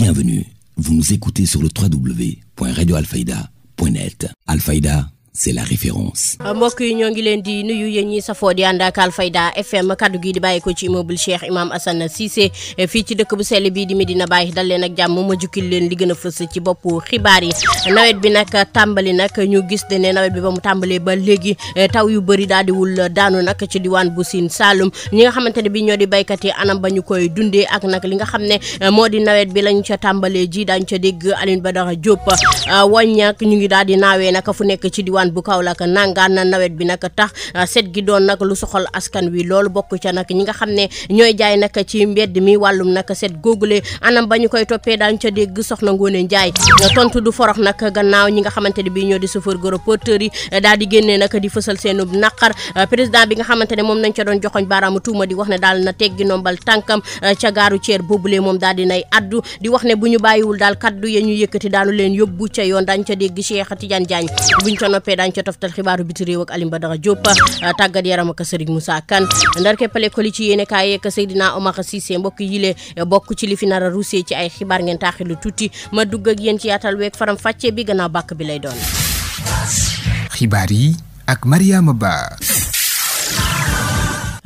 Bienvenue, vous nous écoutez sur le www.radioalfayda.net. Alfayda, c'est la référence. mbokk yi ñoo ngi leen di nuyu yéen ñi safoo di ànd ak Alfayda FM kaddu gi di bàyyi ko ci immeuble Cheikh Imam Assane Cissé fii ci dëkk bu sell bii di Medina Baye dal leen ak jàmm ma jukkil leen li gën a fës ci boppu xibaar yi. nawet bi nag tàmbali nag ñu gis ne nawet bi ba mu tàmbalee ba léegi taw yu bëri daal di wul daanu nag ci diwaan bu Sine Saloum ñi nga xamante ne bii ñoo di baykat yi anam ba ñu koy dundee ak nag li nga xam ne moo di nawet bi lañ ca tàmbalee ji daañu ca dégg Alioune Badara Diop wàññeek ñu ngi daal di naawee nag fu nekk ci diwaan bu Kaolack nangaan na nawet bi nag tax set gi doon nag lu soxal askan wi loolu bokk ca nag ñi nga xam ne ñooy jaay nag ci mbedd mi wàllum nag set googule anam ba ñu koy toppee daañu ca dégg Soxna Ngoone Njaay tontu du forox nag gannaaw ñi nga xamante ne bii ñoo di chauffeur gros porteurs yi daal di génnee nag di fësal seenu naqar président bi nga xamante ne moom nañ ca doon joxoñ baaraamu tuuma di wax ne daal na teggi nombal tànkam ca gaaru ceer boobule moom daal di nay addu di wax ne bu ñu bàyyiwul daal kaddu ya ñu yëkkati daanu leen yóbbu ca yoon daañu ca dégg Cheikh Tidiane Diagne buñ ca noppee daañu ca toftal xibaaru biti réew ak Alioune Badara Diop tàggat yaram ak Serigne Moussa Kane ndar keppale ko li ci yéene kaay yeeg Seydina Omar Cissé mbokk yile bokk ci li fi nar a ruusee ci ay xibaar ngeen taaxilu tuuti ma dugg ak yéen ci yaatal weeg faram fàcce bi gannaaw bàkk bi lay doon. xibaar yi ak Mariama Ba.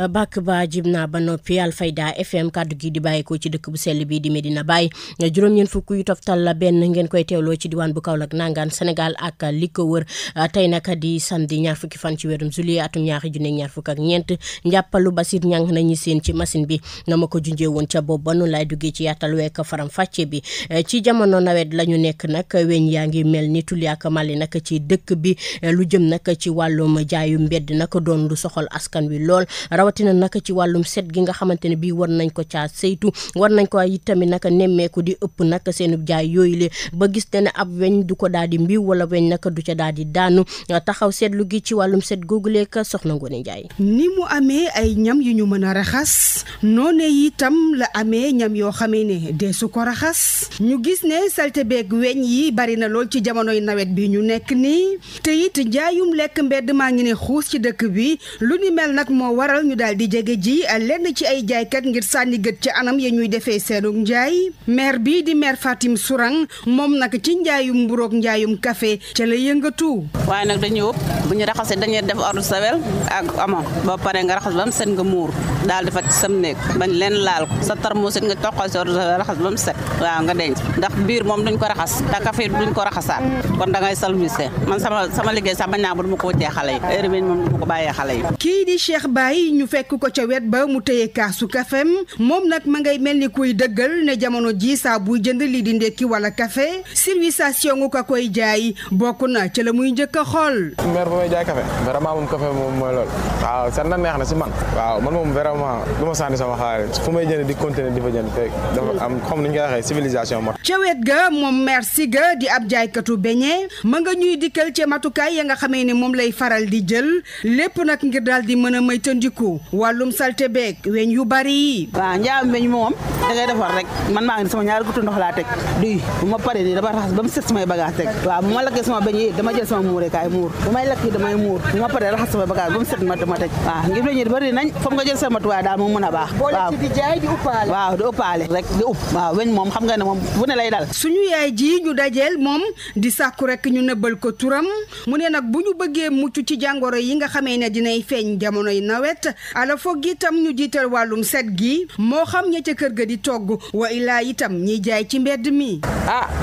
bàkk ba jib naa ba noppi Alfayda FM kaddu gi di bàyyeekoo ci dëkk bu sell bi di Medina Baye juróom-ñeent fukk yu toftal la benn ngeen koy teewloo ci diwaan bu Kaolack nangaan Sénégal ak li ko wër tey nag di samedi ñaar fukki fan ci weerum juillet atum ñaari junni ñaar fukk ak ñeent njàppalu Basir ñang nañu seen ci machine bi na ma ko junjee woon ca boobu ba nu laay duggee ci yaatal week faram fàcce bi ci jamono nawet la ñu nekk nag weñ yaa ngi mel ni tuli ak mali nag ci dëkk bi lu jëm nag ci wàllum jaayu mbedd nag doon lu soxal askan wi lool rawatina nag ci wàllum set gi nga xamante ne bii war nañ ko caa saytu war nañ ko itamit nag nemmeeku di ëpp nag seenu jaay yooyu le ba gis ne ab weñ du ko daal di mbiw wala weñ nag du ca daal di daanu taxaw seetlu gi ci wàllum set googulee ka Soxna Ngoone Njaay. ni mu amee ay ñam yu ñu mën a raxas noone itam la amee ñam yoo xamee ne deesu ko raxas ñu gis ne salte beeg weñ yi bari na lool ci jamonoy nawet bi ñu nekk nii te it jaayum lekk mbedd maa ngi ne xuus ci dëkk bi lu ni mel nag moo waral ñu daal di jege ji lenn ci ay jaaykat ngir sànni gët ci anam ya ñuy defee seenug njaay maire bii di maire Fatim Sourang moom nag ci njaayum mburoog njaayum café ca la yëngatu. waaye nag dañuy ëpp bu ñu raxasee dañuy def eau de javel ak omo ba pare nga raxas ba mu set nga muur daal di fa ci sam néeg bañ leen laal ko sa tarmuus nga toqal si eau de javel raxas ba mu set waaw nga denc ndax biir moom duñ ko raxas te café duñ ko raxasaat kon da ngay salvise man sama liggéey sax bañ naa ba du ma ko wëccee xale yi heure bi moom du ma ko bàyyee xale yi. kii di Cheikh Baye ñu fekk ko ca wet ba mu téye kaasu kafem moom nag ma ngay mel ni kuy dëggal ne jamono ji saa buy jënd lii di ndekki wala café civilisation ngu ko koy jaay bokk na ca la muy njëkk a xool. maire ba may jaay café vraiment moom café moom mooy loolu waaw sax na neex na si man waaw man moom vraiment du ma sànni sama xaalis fu may jënd di continuer di fa jënd fekk dafa am comme ni ñu koy waxee civilisation moo. ca wet ga moom maire Siga di ab jaaykatu beñe ma nga ñuy dikkal ca matukaay ya nga xamee ne moom lay faral di jël lépp nag ngir daal di mën a moytandiku wàllum salte beeg weñ yu bari yi. waaw njaam weñ moom da ngay defar rek man maa ngi sama ñaari gutu ndox laa teg duy bu ma paree nii dama raxas ba mu set samay bagage teg waaw bu ma lakkee sama beñ yi dama jël sama muurekaay muur bu may lakk yi damay muur bu ma paree raxas sama bagage ba mu set ma teg waaw ngir weñ yi bari nañ foog nga jël sama matuwaay daal moom mën a baax. waaw di jaay di uppaale. waaw di uppaale rek di upp waaw weñ moom xam nga ne moom bu ne lay dal. suñu yaay ji ñu dajeel moom di sàkku rek ñu nëbbal ko turam mu ne nag bu ñu bëggee mucc ci jàngoro yi nga xamee ne dinay feeñ jamonoy nawet ala foog itam ñu jiital wàllum set gi moo xam ña ca kër ga di togg wa ilaa itam ñiy jaay ci mbedd mi.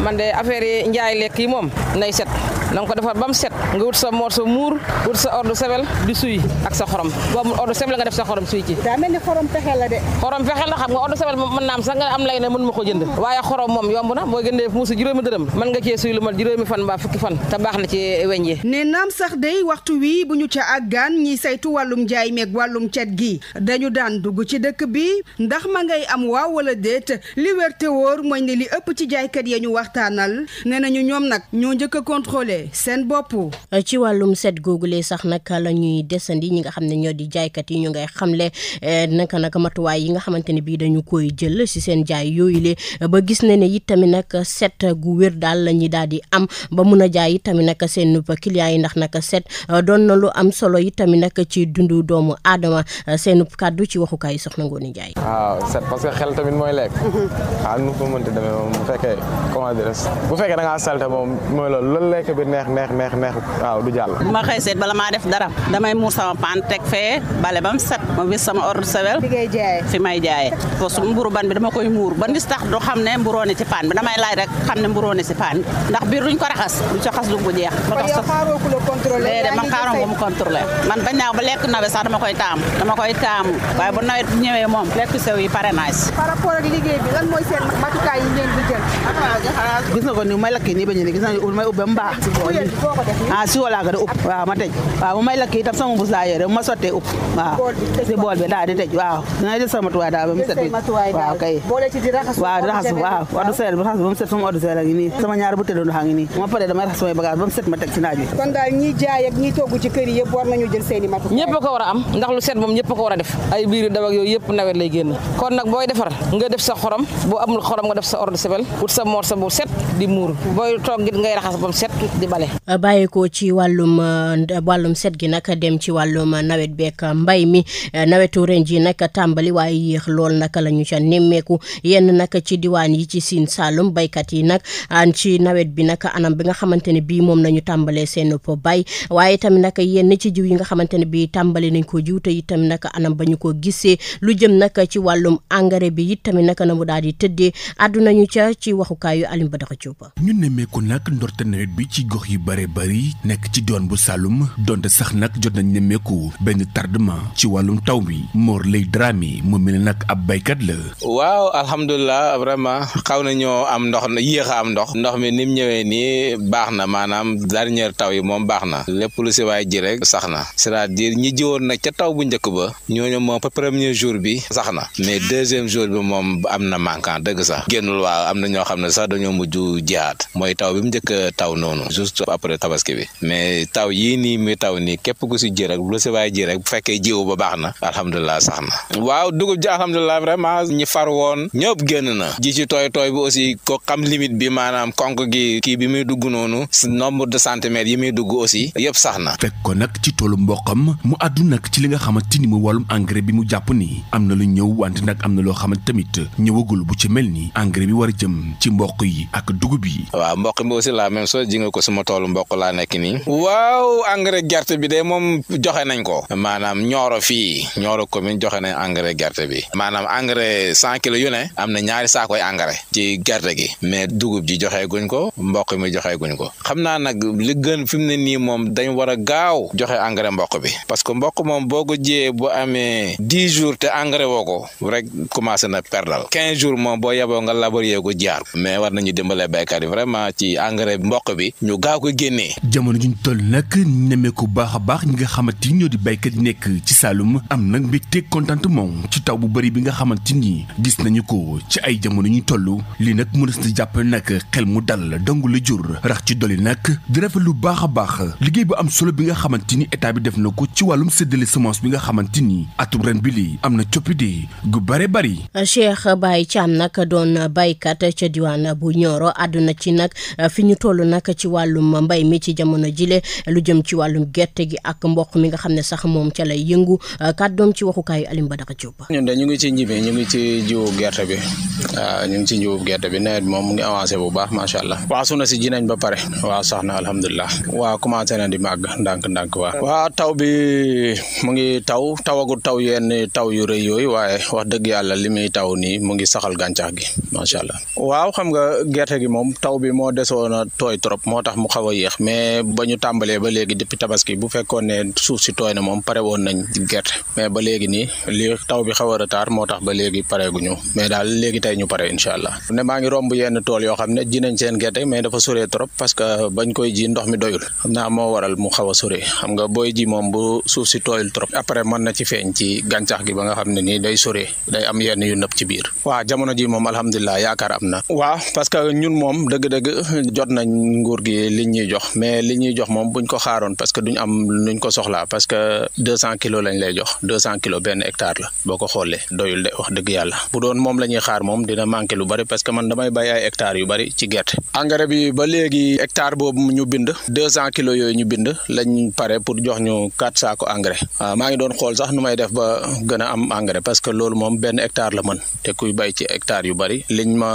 man de affaire yi njaay lekk yi moom nay set na nga ko defar ba mu set nga wut sa morso muur wut sa eau de javel di suy ak sa xorom boobu eau de javel nga def sa xorom suy ci. daa mel ni xorom pexe la de. xorom pexe la xam nga eau de javel mën naa am sax nga am lay ne mën ma ko jënd waaye xorom moom yomb na boo gëndee muusu juróomi dërëm mën nga cee suy lu mal juróomi fan mbaa fukki fan te baax na ci weñ yi. ne naam sax day waxtu wi bu ñu ca àggaan ñiy saytu wàllum njaay meeg wàllum cet gi dañu daan dugg ci dëkk bi ndax ma ngay am waaw wala déet li wér te wóor mooy ne li ëpp ci jaaykat ya ñu waxtaanal nee nañu ñoom nag ñoo njëkk a contrôlé moomale seen bopp. ci wàllum set googule sax nag la ñuy desandi ñi nga xam ne ñoo di jaaykat yi ñu ngay xamle naka matuwaay yi nga xamante ne bii dañu koy jël si seen jaay yooyu le ba gis ne it tamit nag set gu wér daal la ñuy daal di am ba mun a jaay it tamit nag seen clients yi ndax nag set doon na lu am solo it tamit nag ci dundu doomu aadama seen kàddu ci waxukaay yi soxna Ngoné Ndiaye. waaw set parce que xel tamit mooy lekk. waaw nu ko mënti demee moom bu fekkee comment dire bu fekkee da ngaa salte moom mooy loolu lekk bi neex waaw du jàll. ma xëy seet bala maa def dara damay muur sama paan teg fee bale ba mu set ma wis sama ordre sewel fi may jaayee parce que mburu ban bi dama koy muur ba ndis tax du xam ne mburoone ci paan bi damay laaj rek xam ne mburoone ci paan bi ndax biir duñ ko raxas du ci xas du ko jeex ba tax man xaaroo ko mu contrôler man bañ naa ba lekk nawet sax dama koy taamu waaye bu nawet ñëwee moom lekk sew yi pare naa si. par rapport ak liggéey bi lan mooy seen matukaay yi ngeen di jël. gis nga ko ni may lakk nii ba ñu ne gis nga may ubbe mbaax si wala ga da upp waaw ma tëj waaw bu may lakk itam sama bus laa yore bu ma sottee upp waaw si bool bi daal di tëj waaw dina jël sama matuwaay daal ba mu set waaw kay waaw di raxas waaw ordre sel bi raxas ba mu set sama ordre sel a ngi nii sama ñaari butéelu ndox a ngi nii ma pare damay raxas samay bagage ba mu set ma teg ci naaj bi. kon daal ñiy jaay ak ñiy togg ci kër yi yëpp war nañu jël seen i matuwaay. ñëpp ko war a am ndax lu set moom ñëpp ko war a def ay biir daw ak yooyu yëpp nawet lay génn kon nag booy defar nga def sa xorom boo amul xorom nga def sa ordre sel wut sa morsa bu set di muur booy toog it ngay raxas ba mu set di bale. bàyyeekoo ci wàllum set gi nag dem ci wàllum nawet beek mbay mi nawetu ren ji nag tàmbali waaye yéex lool naka la ñu ca nemmeeku yenn nag ci diwaan yi ci Sine Saloum baykat yi nag ci nawet bi nag anam bi nga xamante ne bii moom nañu tàmbalee seen bay waaye tamit nag yenn ci jiw yi nga xamante ne bii tàmbali nañ ko jiw te itam nag anam ba ñu ko gisee lu jëm nag ci wàllum engrais bi it tamit nag na mu daal di tëddee àdduna ñu ca ci waxukaayu Alioune Badara Diop. ñu nemmeeku nag ndorte nawet bi ci gox yu bare bari nekk ci doon bu Saloum donte sax nag jot nañ nemmeeku benn tardement ci wàllum taw bi Mor Lay Dramé mu mel nag ab baykat la. waaw alhamdulilah vraiment xaw na ñoo am ndox yéex a am ndox mi ni mu ñëwee nii baax na maanaam dernière taw yi moom baax na lépp lu si waay ji rek sax na c'est-à-dire ñi jiwoon nag ca taw bu njëkk ba ñooñu moom premier jour bi sax na mais deuxième jour bi moom am na manquant dëgg sax génnul waaw am na ñoo xam ne sax dañoo mujj jiyaat mooy taw bi mu njëkk taw noonu juste après tabaski bi mais taw yii nii muy taw nii képp ku si ji rek lu si waay ji rek bu fekkee jiwu ba baax na alhamdulilah sax na waaw dugub ji alhamdulilah vraiment ñi far woon ñëpp génn na ji ci tooy bi aussi ko xam limite bi maanaam konk gi kii bi muy dugg noonu nombre de centimètres yi muy dugg aussi yëpp sax na. fekk ko nag ci toolu mboqam mu àddu nag ci li nga xamante ni mu wàllum engrais bi mu jàpp ni am na lu ñëw wante nag am na loo xamante tamit ñëwagul bu ci mel ni engrais bi war a jëm ci mboq yi ak dugub yi. waaw mboq bi aussi la même chose ji nga ko suma toolu mboq laa nekk nii. waaw engrais gerte bi de moom joxe nañ ko. maanaam Nioro commune joxe nañ engrais gerte bi maanaam engrais 100 kilos yu ne am na ñaari saakoy engrais ci gerte gi mais dugub ji joxe guñ ko mboq mi joxe guñ ko xam naa nag li gën fi mu ne nii moom dañ war a gaaw joxe engrais mboq bi parce que mboq moom boo ko jiyee bu amee 10 jours te engrais woo ko rek commencé na perdal 15 jours moom boo yeboo nga labourer ko jaar mais war nañu dimbalee béykat yi vraiment ci engrais mboq bi ñu gaaw ko génnee. jamono juñ toll nag nemmeeku baax a baax ñi nga xamante ni ñoo di béykat yi nekk ci Saloum am nag mbégte contentement ci taw bu bëri bi nga xamante ni gis nañu ko ci ay jamono ñu toll lii nag mënees na jàpp nag xel mu dal dong la jur rax ci dolli nag di rafet lu baax a baax liggéey bu am solo bi nga xamante ni état bi def na ko ci wàllum séddale semence bi nga xamante ni atum ren bi li am na coppite gu bare bari. Cheikh Baye Thiam nag doon baykat ca diwaan bu Nioro àdduna ci nag fi ñu toll nag ci wàllum mbay mi ci jamono jile lu jëm ci wàllum gerte gi ak mboq mi nga xam ne sax moom ca lay yëngu kàddoom ci waxukaayu Alioune Badara Diop. ñun de ñu ngi ci njibi ñu ngi ci jiwu gerte bi waaw ñu ngi ci jiwu gerte bi nawet moom mu ngi avancé bu baax macha allah waaw su na si ji nañ ba pare waaw sax na alhamdulilah waaw commencé na di màgg ndànk waaw taw bi mu ngi tawagul taw yenn taw yu rëy yooyu waaye wax dëgg yàlla li muy taw nii mu ngi saxal gàncax gi macha allah waaw xam nga gerte gi moom taw bi moo desoon a tooy trop moo tax mu xaw a yéex mais ba ñu tàmbalee ba léegi depuis tabaski bu fekkoon ne suuf si tooy na moom pare woon nañ gerte mais ba léegi nii li taw bi xaw a retard moo tax ba léegi pareeguñu mais daal léegi tey ñu pare incha allah ne maa ngi romb yenn tool yoo xam ne ji nañ seen gerte mais dafa soree trop parce que bañ koy ji ndox mi doyul xam naa moo waral mu xaw a soree xam nga booy ji moom bu suuf si tooyul trop après mën na ci feeñ ci gàncax gi ba nga xam ne nii day soree day am yenn yu nëpp ci biir waaw jamono ji moom alhamdulilah yaakaar am na waaw parce que waaw ñun moom dëgg-dëgg jot nañ nguur gi li ñuy jox mais li ñuy jox moom buñ ko xaaroon parce que duñ am nuñ ko soxlaa parce que 200 kilos lañ lay jox 200 kilos benn hectare la boo ko xoolee doyul de wax dëgg yàlla bu doon moom la ñuy xaar moom dina manqué lu bari parce que man damay bay ay hectares yu bari ci gerte engrais bi ba léegi hectare boobu ñu bind 200 kilos yooyu ñu bind lañ pare pour jox ñu 4 saako engrais waaw maa ngi doon xool sax nu may def ba gën a am engrais parce que loolu moom benn hectare la mën te kuy bay ci hectare yu bari liñ ma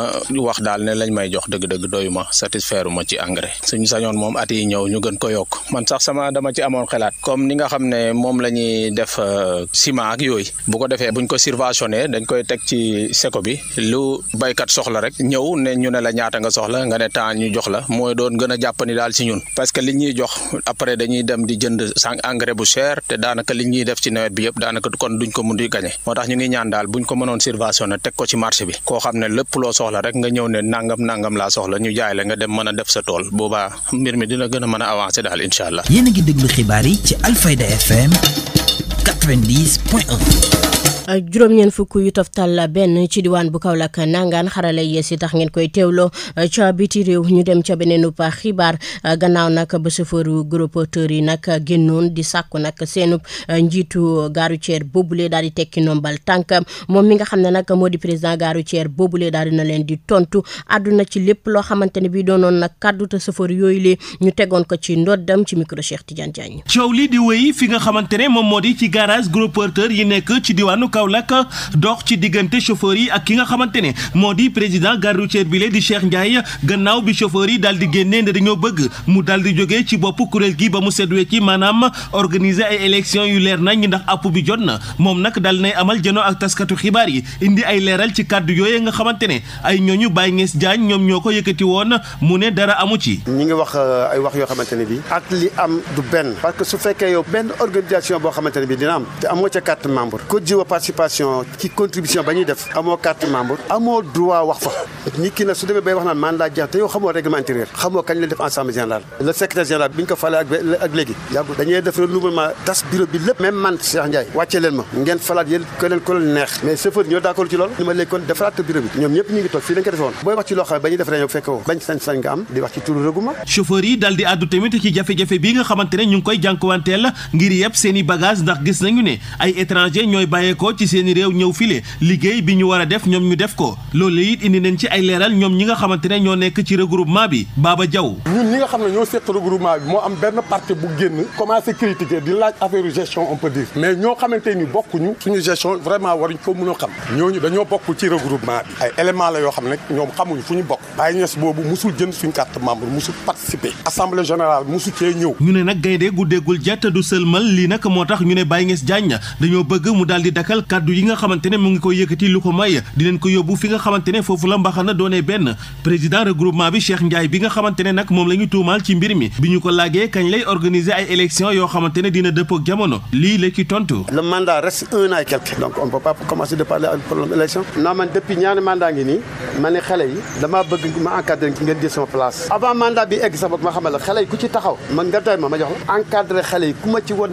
wax daal ne lañ may jox dëgg-dëgg doyuma satisfaire ma ci engrais suñu sañoon moom at yi ñëw ñu gën ko yokk man sax dama ci amoon xalaat comme ni nga xam ne moom la ñuy def ciment ak yooyu bu ko defee buñ ko subventionné dañ koy teg ci seko bi lu baykat soxla rek ñëw ne ñu ne la ñaata nga soxla nga ne temps ñu jox la mooy doon gën a jàppani daal ci ñun parce que li ñuy jox après dañuy dem di jënd engrais bu cher te daanaka li ñuy def ci nawet bi yëpp daanaka kon duñ ko mun di gagné moo tax ñu ngi ñaan daal buñ ko mënoon subventionné teg ko ci marché bi koo xam ne lépp loo soxla rek nga ñëw ne nangam laa soxla ñu jaay la nga dem mën a def sa tool boobaa mbir mi dina gën a mën a avancé daal incha allah. yéen a ngi déglu xibaar yi ci Alfayda FM 90.1. juróom-ñeent fukk yu toftal benn ci diwaan bu Kaolack nangaan xarala yees yi tax ngeen koy teewloo ca biti réew ñu dem ca beneen pa xibaar gannaaw nag ba chauffeur gros porteur yi nag génnoon di sàkku nag seenub njiitu gare routière boobule daal di tekki nombal tànk moom mi nga xam ne nag moo di président gare routière boobule daal dina leen di tontu àdduna ci lépp loo xamante ne bii doonoon nag kaddu te chauffeur yooyu le ñu tegoon ko ci ndoddam ci micro Cheikh Tidiane Diagne. coow li di wéy fi nga xamante ne moom moo di ci garage gros porteur yi nekk ci diwaanu Kaolack dox ci diggante chauffeur yi ak ki nga xamante ne moo di président gare routière bi di Cheikh Ndiaye gannaaw bi chauffeur yi daal di génnee ne dañoo bëgg mu daal di jógee ci bopp kuréel gi ba mu seetwee ci maanaam organiser ay élections yu leer nañ ndax app bi jot na moom nag daal nay amal jano ak taskatu xibaar yi indi ay leeral ci kàddu yooyu nga xamante ne ay ñooñu Baye Nges Diagne ñoom ñoo ko yëkkati woon mu ne dara amu ci. ñi ngi wax ay wax yoo xamante ne bi ak li am du benn parce que su fekkee yow benn organisation boo xamante ne bi dina am te amoo ca carte membre ko jiwa participation ci contribution ba ñuy def amoo carte membre amoo droit wax fa nit ki nag su demee bay wax naan mandat jeex te yow xamoo règlement intérieur xamoo kañ la def ensemble général le secrétaire général bi ñu ko falee ak léegi yàggu dañuy def renouvellement tas bureau bi lépp même man Cheikh Ndiaye wàccee leen ma ngeen falaat yéen ko leen neex mais chauffeur ñoo d'accord ci loolu ni ma léegi kon defaraat bureau bi ñoom ñëpp ñu ngi toog fii lañ ko defoon booy wax ci loo xam ba ñuy def réunion fekk woo bañ sañ nga am di wax ci turu regroupement chauffeur yi daal di àddu tamit ci jafe-jafe bi nga xamante ne ñu ngi koy jànkuwanteel ngir yëpp seen i bagage ndax gis nañu ne ay étranger ñooy bàyyeekoo ci seen i réew ñëw file liggéey bi ñu war a def ñoom ñu def ko loolu it indi nañ ci ay leeral ñoom ñi nga xamante ne ñoo nekk ci regroupement bi Baba Diaw ñun ñi nga xam ne ñoo seq regroupement bi moo am benn parti bu génn commencé critiquer di laaj affaire gestion on peut dire mais ñoo xamante ni bokkuñu suñu gestion vraiment waruñ ko mën a xam ñooñu dañoo bokk ci regroupement bi ay éléments la yoo xam ne ñoom xamuñu fu ñu bokk Baye Niass boobu musul jënd suñ carte membre musul participer assemblée générale musu cee ñëw ñu ne nag gaynde gu déggul jàtt du sëlmal lii nag moo tax ñu ne Baye Nges Diagne dañoo bëgg mu daal di dakal kaddu yi nga xamante ne mu ngi koy yëkkati lu ko may dinañ ko yóbbu fi nga xamante ne foofu la mbaxana doonee benn président regroupement bi Cheikh Ndiaye bi nga xamante ne nag moom la ñu tuumaal ci mbir mi bi ñu ko laajee kañ lay organiser ay élections yoo xamante ne dina dëppoo ak jamono lii la ci tontu. le mandat reste 1 an et quelque donc on peut pas commencer de parler avec problème élection non man depuis ñaari mandat ngi nii ma ne xale yi damaa bëgg ma encadré ngeen jël sama place avant mandat bi egg sax boog ma xamal la xale yi ku ci taxaw man nga doy ma jox la encadré xale yi ku ma ci woon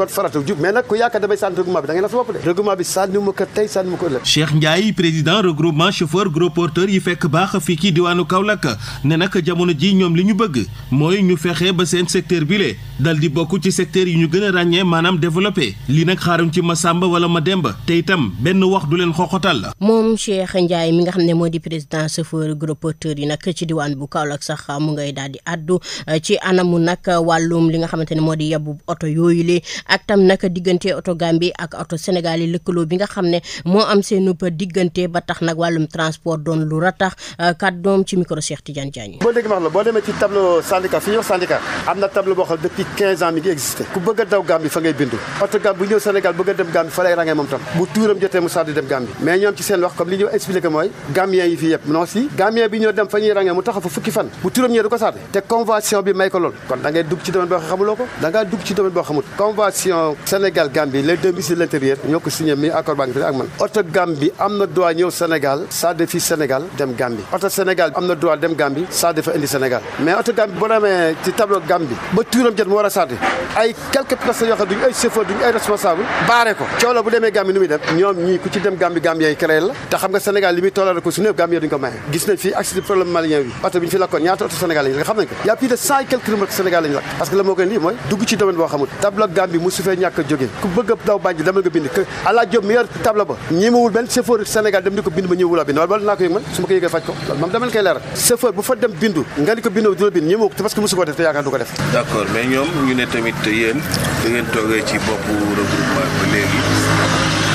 farata jub mais nag ku yaakaar damay sànni regroupement bi da ngay na sa bopp de regroupement bi sànni ma ko tey sànni ma ko ëllëg. Cheikh Ndiaye président regroupement chauffeur gros porteur yi fekk baax fii ci diwaanu Kaolack ne nag jamono ji ñoom li ñu bëgg mooy ñu fexe ba seen secteur bi lee dal di bokk ci secteur yi ñu gën a ràññee maanaam développé lii nag xaaruñ ci Masamba wala Mademba te itam benn wax du leen xoxotal la. moom Cheikh Ndiaye mi nga xam ne moo di président chauffeur gros porteur yi nag ci diwaan bu Kaolack sax mu ngay daal di addu ci anamu nag wàllum li nga xamante ne moo di yebbu oto yooyu lee ak tam nag diggante oto Gambie ak oto Sénégal yi lëkkaloo bi nga xam ne moo am seen diggante ba tax nag wàllum transport doon lu ratax kàddoom ci micro Cheikh Tidiane Diagne. boo dégg ma wax la boo demee ci tableau syndicat fi ñuy wax syndicat am na tableau boo xam depuis 15 ans mi ngi existé ku bëgg a daw Gambie fa ngay bindu oto Gambie bu ñëw Sénégal bëgg a dem Gambie fa lay rangee moom tam bu tuuram jotee mu sardi dem Gambie mais ñoom ci seen wax comme li ñu expliqué mooy Gambien yi fii yëpp non si Gambien bi ñoo dem fa ñuy rangee mu taxaw fa fukki fan bu tuuram ñëwee du ko sardi te convention bi may ko lool kon da ngay dugg ci domaine boo xamuloo ko da ngaa dugg ci domaine boo xamut convention Sénégal Gambie les deux ministres de l'intérieur ñoo ko signé mi accord baa ngi fi ak man oto Gambie am na droit ñëw Sénégal saa de fii Sénégal dem Gambie oto Sénégal am na droit dem Gambie saa de fa indi Sénégal mais oto Gambie boo demee ci tableau Gambie ba tuuram jot mu war a sàddi ay quelques personnes yoo xam duñu ay chauffeur duñu ay responsable baare ko coow la bu demee Gambie nu muy dem ñoom ñii ku ci dem Gambie Gambie yi créé la te xam nga Sénégal li muy tolloo ko su néew Gambie duñu ko maye gis nañ fii accident problème malien bi oto bi ñu fi lakkoon ñaata oto Sénégal lañu nga xam nañ ko y a plus de 100 et quelques kilomètres Sénégal lañu lakk parce que la moo gën lii mooy dugg ci domaine boo xamul tableau Gambie mu su fee ñàkk a jógee ku bëgg a daw bànj demal nga bind que Alla Diop mi yor tableau ba ñemewul benn chauffeur Sénégal dem di ko bind ba ñëwul a bind wala dinaa ko yëg man su ma ko yëgee faj ko loolu moom dama leen koy leeral chauffeur bu fa dem bindu nga di ko bind du la bind ñemewu ko parce que mosu ko def te yaakaar du ko def d'accord mais ñoom ñu ne tamit yéen da ngeen toogee ci boppu regroupement ba léegi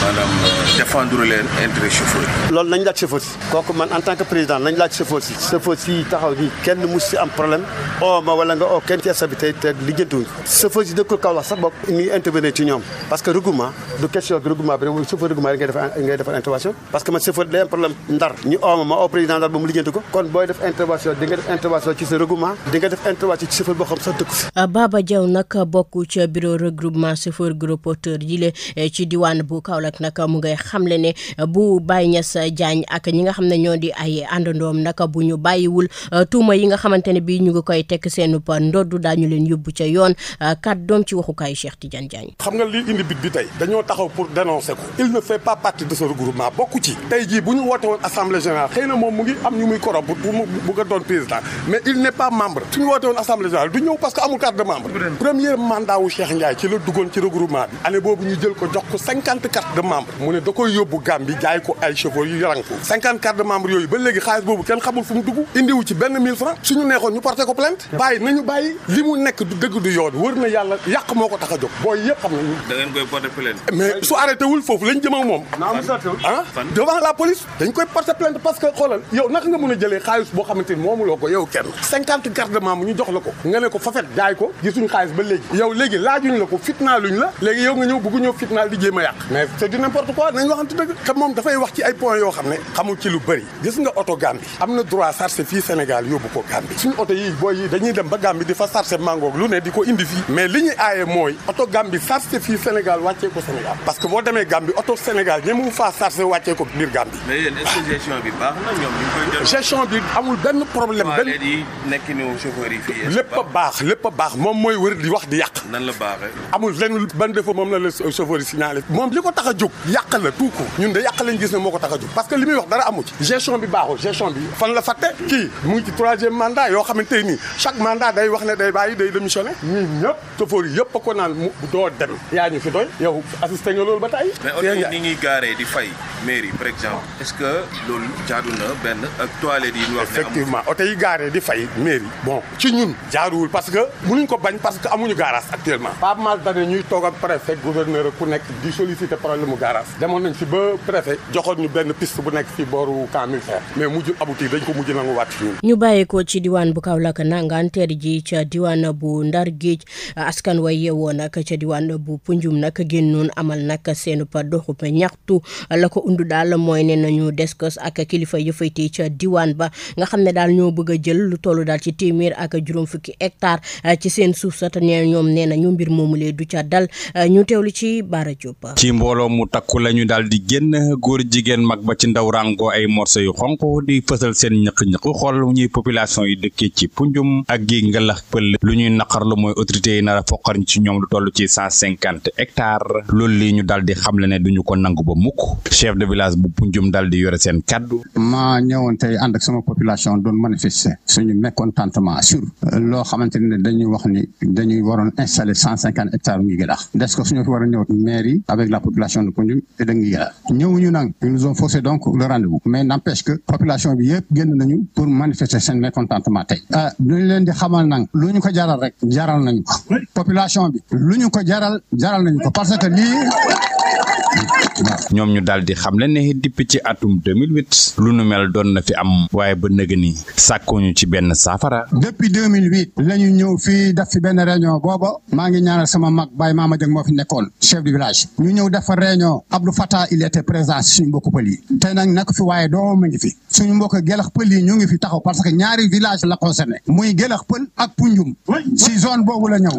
maanaam défendre leen intérêt chauffeur yi. loolu nañ laaj chauffeur si kooku man en tant que président nañ laaj chauffeur si taxaw nii kenn mus si am problème ma wala nga kenn ci sabité te lijjantiwuñ chauffeur si dëkkul Kaolack sax bopp ñu ngi intervenir ci ñoom parce que regroupement du question regroupement bi rek chauffeur regroupement rek ngay defar intervention parce que man chauffeur day am problème ndar ñu ma président ndar ba mu lijjanti ko kon booy def intervention di nga def intervention ci sa regroupement di nga def intervention ci chauffeur boo xam sax dëkku fi Baba Diaw nag bokk ci bureau regroupement chauffeur gros porteur yi le ci diwaan bu Kaolack nag mu ngay xamle ne bu Baye Niass Diagne ak ñi nga xam ne ñoo di ay àndandoom nag bu ñu bàyyiwul tuuma yi nga xamante ne bii ñu ngi koy tekk seen ndoddu daañu leen yóbbu ca yoon kàddoom ci waxukaayu Cheikh Tidiane Diagne. xam nga lii indi bit bi tey dañoo taxaw pour dénoncer ko il ne fait pas partie de ce regroupement bokku ci tey jii bu ñu woote woon assemblée générale xëy na moom mu ngi am ñu muy korop pour mu bëgg a doon président mais il n'est pas membre suñu woote woon assemblée générale du ñëw parce que amul carte de membre premier mandat wu Cheikh Ndiaye ci la duggoon ci regroupement bi année boobu ñu jël ko jox ko 50 cartes de membre mu ne da koy yóbbu Gambie jaay ko ay chauffeurs yu yaran ko 50 cartes de membre yooyu ba léegi xaalis boobu kenn xamul fu mu dugg indiwu ci benn 1000 francs suñu neexoon ñu porté ko plainte bàyyi nañu bàyyi li mu nekk du dëgg du yoon wër na yàlla yàq moo ko tax a jóg booy yëpp xam nañu da ngeen koy porté plainte mais su arrêté wul foofu lañ jëm ak moom devant la police dañ koy porté plainte parce que xoolal yow naka nga mën a jëlee xaalis boo xamante ni moomuloo ko yow kenn 50 cartes de membre ñu jox la ko nga ne ko fafet jaay ko gisuñu xaalis ba léegi yow léegi laajuñ la ko fitnaaluñ la léegi yow nga ñëw bëgg ñëw fitnaal di jéem a yàq mais c'est du n'importe quoi nañ waxante dëgg te moom dafay wax ci ay points yoo xam ne xamul ci lu bëri gis nga oto Gambie am na droit chargé fii Sénégal yóbbu ko Gambie suñu oto yi booy yi dañuy dem ba Gambie di fa chargé mangoog lu ne di ko indi fii mais li ñuy aaye mooy oto Gambie chargé fii Sénégal wàccee ko Sénégal parce que boo demee Gambie oto Sénégal ñemu faa chargé wàccee ko biir Gambie mais yéen est-ce que gestion bi baax na ñoom ñu koy jël gestion bi amul benn problème benn yi nekk ni chauffeur yi fii lépp a baax moom mooy wër di wax di yàq nan la baaxee amul lenn ban défaut moom la chauffeur yi signalé moom li ko tax a jóg yàq la tout ko ñun de yàq lañ gis ne moo ko tax a jóg parce que li muy wax dara amu ci gestion bi baaxul gestion bi fan la fàtte kii mu ngi ci 3e mandat yoo xamante ni chaque mandat day wax ne day bàyyi day démissionné ñun ñëpp chauffeur yi yëpp a ko naan mu doo dem yaa ñu fi doy yow assisté nga loolu ba tey mais oto yi ni ñuy gaaree di fay mairie par exemple est-ce que loolu jaadu na benn ak toilette yi ñu wax ne effectivement oto yi gaaree di fay mairie bon ci ñun jaaduwul parce que mënuñ ko bañ parce que amuñu garage actuellement pas mal d'années ñuy toog ak préfet gouverneur ku nekk di solliciter problème mu garage demoon nañ fi ba préfet joxoon ñu benn piste bu nekk fi booru camp militaire mais mujjul abouti dañ ko mujj nangu wàcc ñun ñu bàyyeekoo ci diwaan bu Kaolack nangaan teer ji ca diwaan bu Ndar Géej askan way yeewoo nag ca diwaan bu Punjum nag génnoon amal nag seenu pa doxu pa ñaxtu la ko undu daal mooy ne nañu deskos ak kilifa yëfayte ca diwaan ba nga xam ne daal ñoo bëgg a jël lu tollu daal ci téeméer ak juróom fukki hectare ci seen suuf sa te ñoom nee na ñu mbir moomu lee du ca dal ñu teewlu ci Bara Diop. ci mbooloo mu takku lañu daal di génn góor jigéen mag ba ci ndaw rango ay morso yu xonq di fësal seen ñëq-ñëq xool ñuy population yi dëkkee ci Punjum ak gi ngalax pël lu ñuy naqarlu mooy autorités yi nar a foqar ci ñoom lu toll ci 150 hectares loolu lii ñu daal di xamle ne duñu ko nangu ba mukk chef de village bu Punjum daal di yore seen kaddu. maa ñëwoon tey ànd ak sama population doon manifester suñu mécontentement sur loo xamante ne dañuy wax ni dañuy waroon installer 150 hectares ngi gëlax des ko suñu fi war a ñëw mairie avec la population de Punjum et de ngi gëlax ñëwuñu nag ils nous ont forcé donc le rendez-vous mais n'empêche que population bi yëpp génn nañu pour manifester seen mécontentement tey duñu leen di xamal nag lu ñu ko jaral rek jaral nañu ko population bi lu ñu ko jaral nañu ko parce que lii ñoom ñu daal di xamle ne depuis ci atum 2008 lu nu mel doon na fi am waaye ba nëg ni sàkkuñu ci benn saafara. depuis 2008 la ñu ñëw fii def fi benn réunion booba maa ngi ñaanal sama mag Baye Mama Dieng moo fi nekkoon chef du village ñu ñëw def fa réunion Abdou Fattah il était présent suñu mbokku pël yi tey nag nekk fi waaye doomu ngi fi suñu mbokk Gelax pël yi ñu ngi fi taxaw parce que ñaari village la concerné muy Gelax pël ak Punjum si zone boobu la ñëw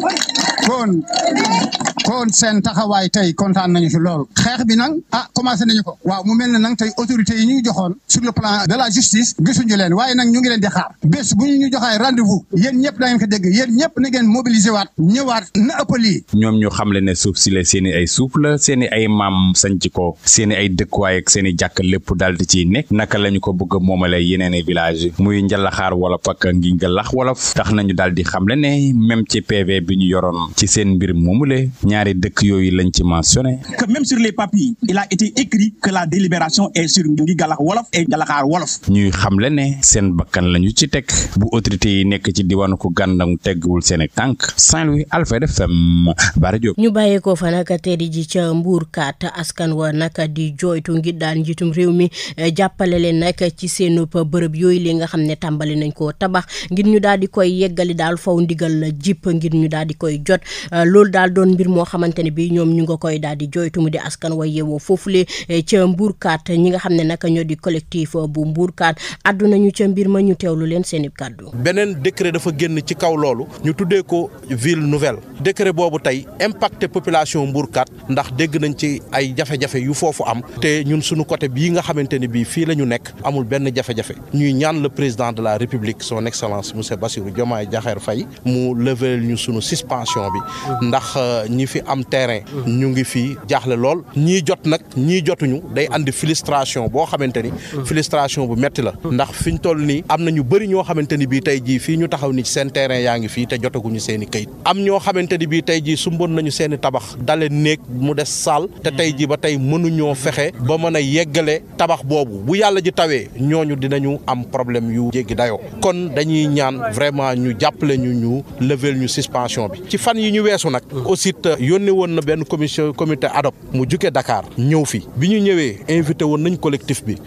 kon seen taxawaay tey kontaan nañu fi loolu xeex bi nag nag commencé nañu ko waaw mu mel ne nag tey autorités yi ñu joxoon sur le plan de la justice gisuñu leen waaye nag ñu ngi leen di xaar bés bu ñu joxaay rendez-vous yéen ñëpp da ngeen ko dégg yéen ñëpp na ngeen mobiliser waat ñëwaat na ëpp lii. ñoom ñu xamle ne suuf si la seeni ay suuf la seeni ay maam sanc ko seeni ay dëkkuwaay ak seeni jàkk lépp daal di ciy nekk naka lañu ko bëgg a moomale yeneen i village muy Njalaxaar wolof ak ngi Ngalax wolof tax nañu daal di xamle ne même ci PV bi ñu yoroon ci seen mbir moomule ñaari dëkk yooyu lañ ci mentionné. Que même sur les papiers il a été écrit que la délibération est sur ngi Ngalax wolof et Njalaxaar wolof. ñuy xamle ne seen bakkan lañu ci teg bu autorité yi nekk ci diwaanu ko gàndang teggul seen tànk Saint-Louis Alfayda FM Bara Diop. ñu bàyyeekoo fa nag teddi ji ca Mbuurkat askan wa nag di jooytu ngir daal njiitum réew mi jàppale leen nag ci seen bërëb yooyu li nga xam ne tàmbali nañ koo tabax ngir ñu daal di koy yeggali daal faw ndigal la jipp ngir ñu daal di koy jot loolu daal doon mbir moo xamante ne bi ñoom ñu nga koy daal di jooytu mu di askan wa yeewoo foofule ca Mbuurkat ñi nga xam ne nag ñoo di collectif bu Mbuurkat addu nañu ca mbir ma ñu teewlu leen seen i kàddu. beneen décret dafa génn ci kaw loolu ñu tuddee ko ville nouvelle décret boobu tey impacté population Mbuurkat ndax dégg nañ ci ay jafe-jafe yu foofu am te ñun suñu côté bii nga xamante ne bii fii la ñu nekk amul benn jafe-jafe ñuy ñaan le président de la république son excellence monsieur Bassirou Diomaye Diakhar Faye mu lever ñu sunu suspension bi ndax ñi fi am terrain ñu ngi fi jaaxle lool ñii jot nag ñii jotuñu day andi frustration boo xamante ni frustration bu metti la ndax fi ñu toll nii am na ñu bëri ñoo xamante ni bii tey jii fii ñu taxaw ni seen terrain yaa ngi fii te jotaguñu seen i këyit am ñoo xamante ni bii tey jii sumboon nañu seen i tabax dale néeg mu des saal te tey jii ba tey mënuñoo fexe ba mën a yeggale tabax boobu bu yàlla ji tawee ñooñu dinañu am problème yu jéggi dayoo kon dañuy ñaan vraiment ñu jàppale ñu lever ñu suspension bi ci fan yi ñu weesu nag aussi yónnee woon na benn comité ad hoc mu jukkee Dakar ñëw fi bi ñu ñëwee invité woon nañ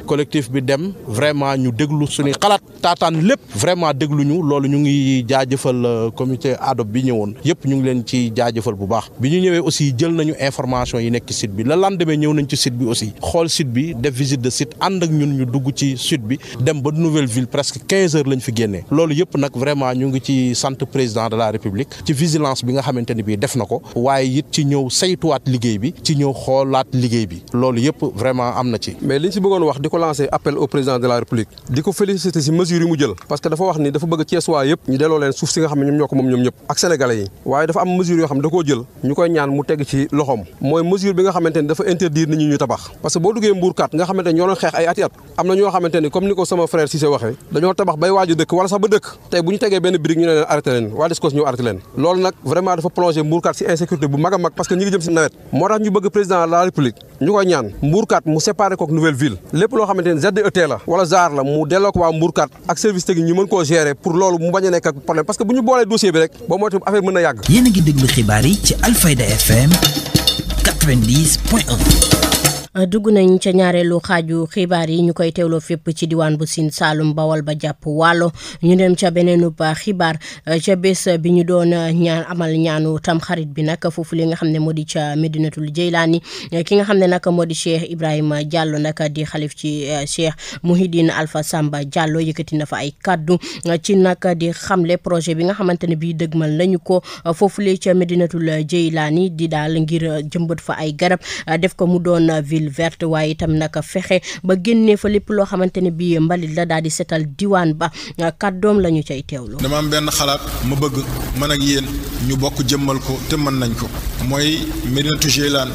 collectif bi dem vraiment ñu déglu suñuy xalaat taataan lépp vraiment déglu ñu loolu ñu ngi jaajëfal comité ad hoc bi ñëwoon yëpp ñu ngi leen ci jaajëfal bu baax bi ñu ñëwee aussi jël nañu information yi nekk ci site bi le lendemain ñëw nañ ci site bi aussi xool site bi def visite de site ànd ak ñun ñu dugg ci site bi dem ba nouvelle ville presque 15 heures lañ fi génnee loolu yëpp nag vraiment ñu ngi ci sant président de la république ci vigilance bi nga xamante ni bii def na ko waaye it ci ñëw saytuwaat liggéey bi ci ñëw xoolaat liggéey bi loolu yëpp vraiment am na ci. mais liñ si bëggoon wax di ko lancer appel au président de la république di ko féliciter si mesures yi mu jël parce que dafa wax ni dafa bëgg Thiès waa yëpp ñu delloo leen suuf si nga xam ne ñoom ñoo ko moom ñoom ñëpp ak sénégalais yi waaye dafa am mesures yoo xam ne da koo jël ñu koy ñaan mu tegg ci loxoom mooy mesure bi nga xamante ni dafa interdire nit ñi ñu tabax parce que boo duggee Mbuurkat nga xamante ni ñoo doon xeex ay ati at am na ñoo xamante ni comme ni ko sama frère Cissé waxee dañoo tabax bay waaju dëkk wala sax ba dëkk tey bu ñu tegee benn brique ñu ne leen arrêté leen waa Descos ñu arrêté leen loolu nag vraiment dafa plongé Mbuurkat si insécurité bu mag a mag parce que ñi ngi jëm si nawet moo tax ñu bëgg président de la république ñu koy ñaan Mbuurkat mu séparé kook nouvelle ville lépp loo xamante ni ZET la wala ZAR la mu delloo ko waa Mbuurkat ak service technique ñu mën koo gérer pour loolu mu bañ a nekk ak problème parce que bu ñu boolee dossier bi rek boo moytu affaire mën na yàgg. Yéen a ngi déglu xibaar yi ci Alfayda FM 90.1. dugg nañ ca ñaareelu xaaju xibaar yi ñu koy teewloo fépp ci diwaan bu Sine Saalum Bawol ba jàpp Waalo ñu dem ca beneenu ba xibaar ca bés bi ñu doon amal ñaanu tam xarit bi nag foofu li nga xam ne moo di ca Medinatul Jeylaani ki nga xam ne nag moo di Cheikh Ibrahima Diallo nag di xalif ci Cheikh Mouhidine Alpha Samba Diallo yëkkati na fa ay kaddu ci nag di xamle projet bi nga xamante ne bii dëgmal nañu ko foofu li ca Medinatul Jeylaani di daal ngir jëmbat fa ay garab def ko mu doon ville verte waaye itam naka fexe ba génnee fa lépp loo xamante ne bii mbalit la daal di setal diwaan ba kàddoom la ñu cay teewlu. dama am benn xalaat ma bëgg man ak yéen ñu bokk jëmmal ko te mën nañ ko mooy Medinatu Jeylaan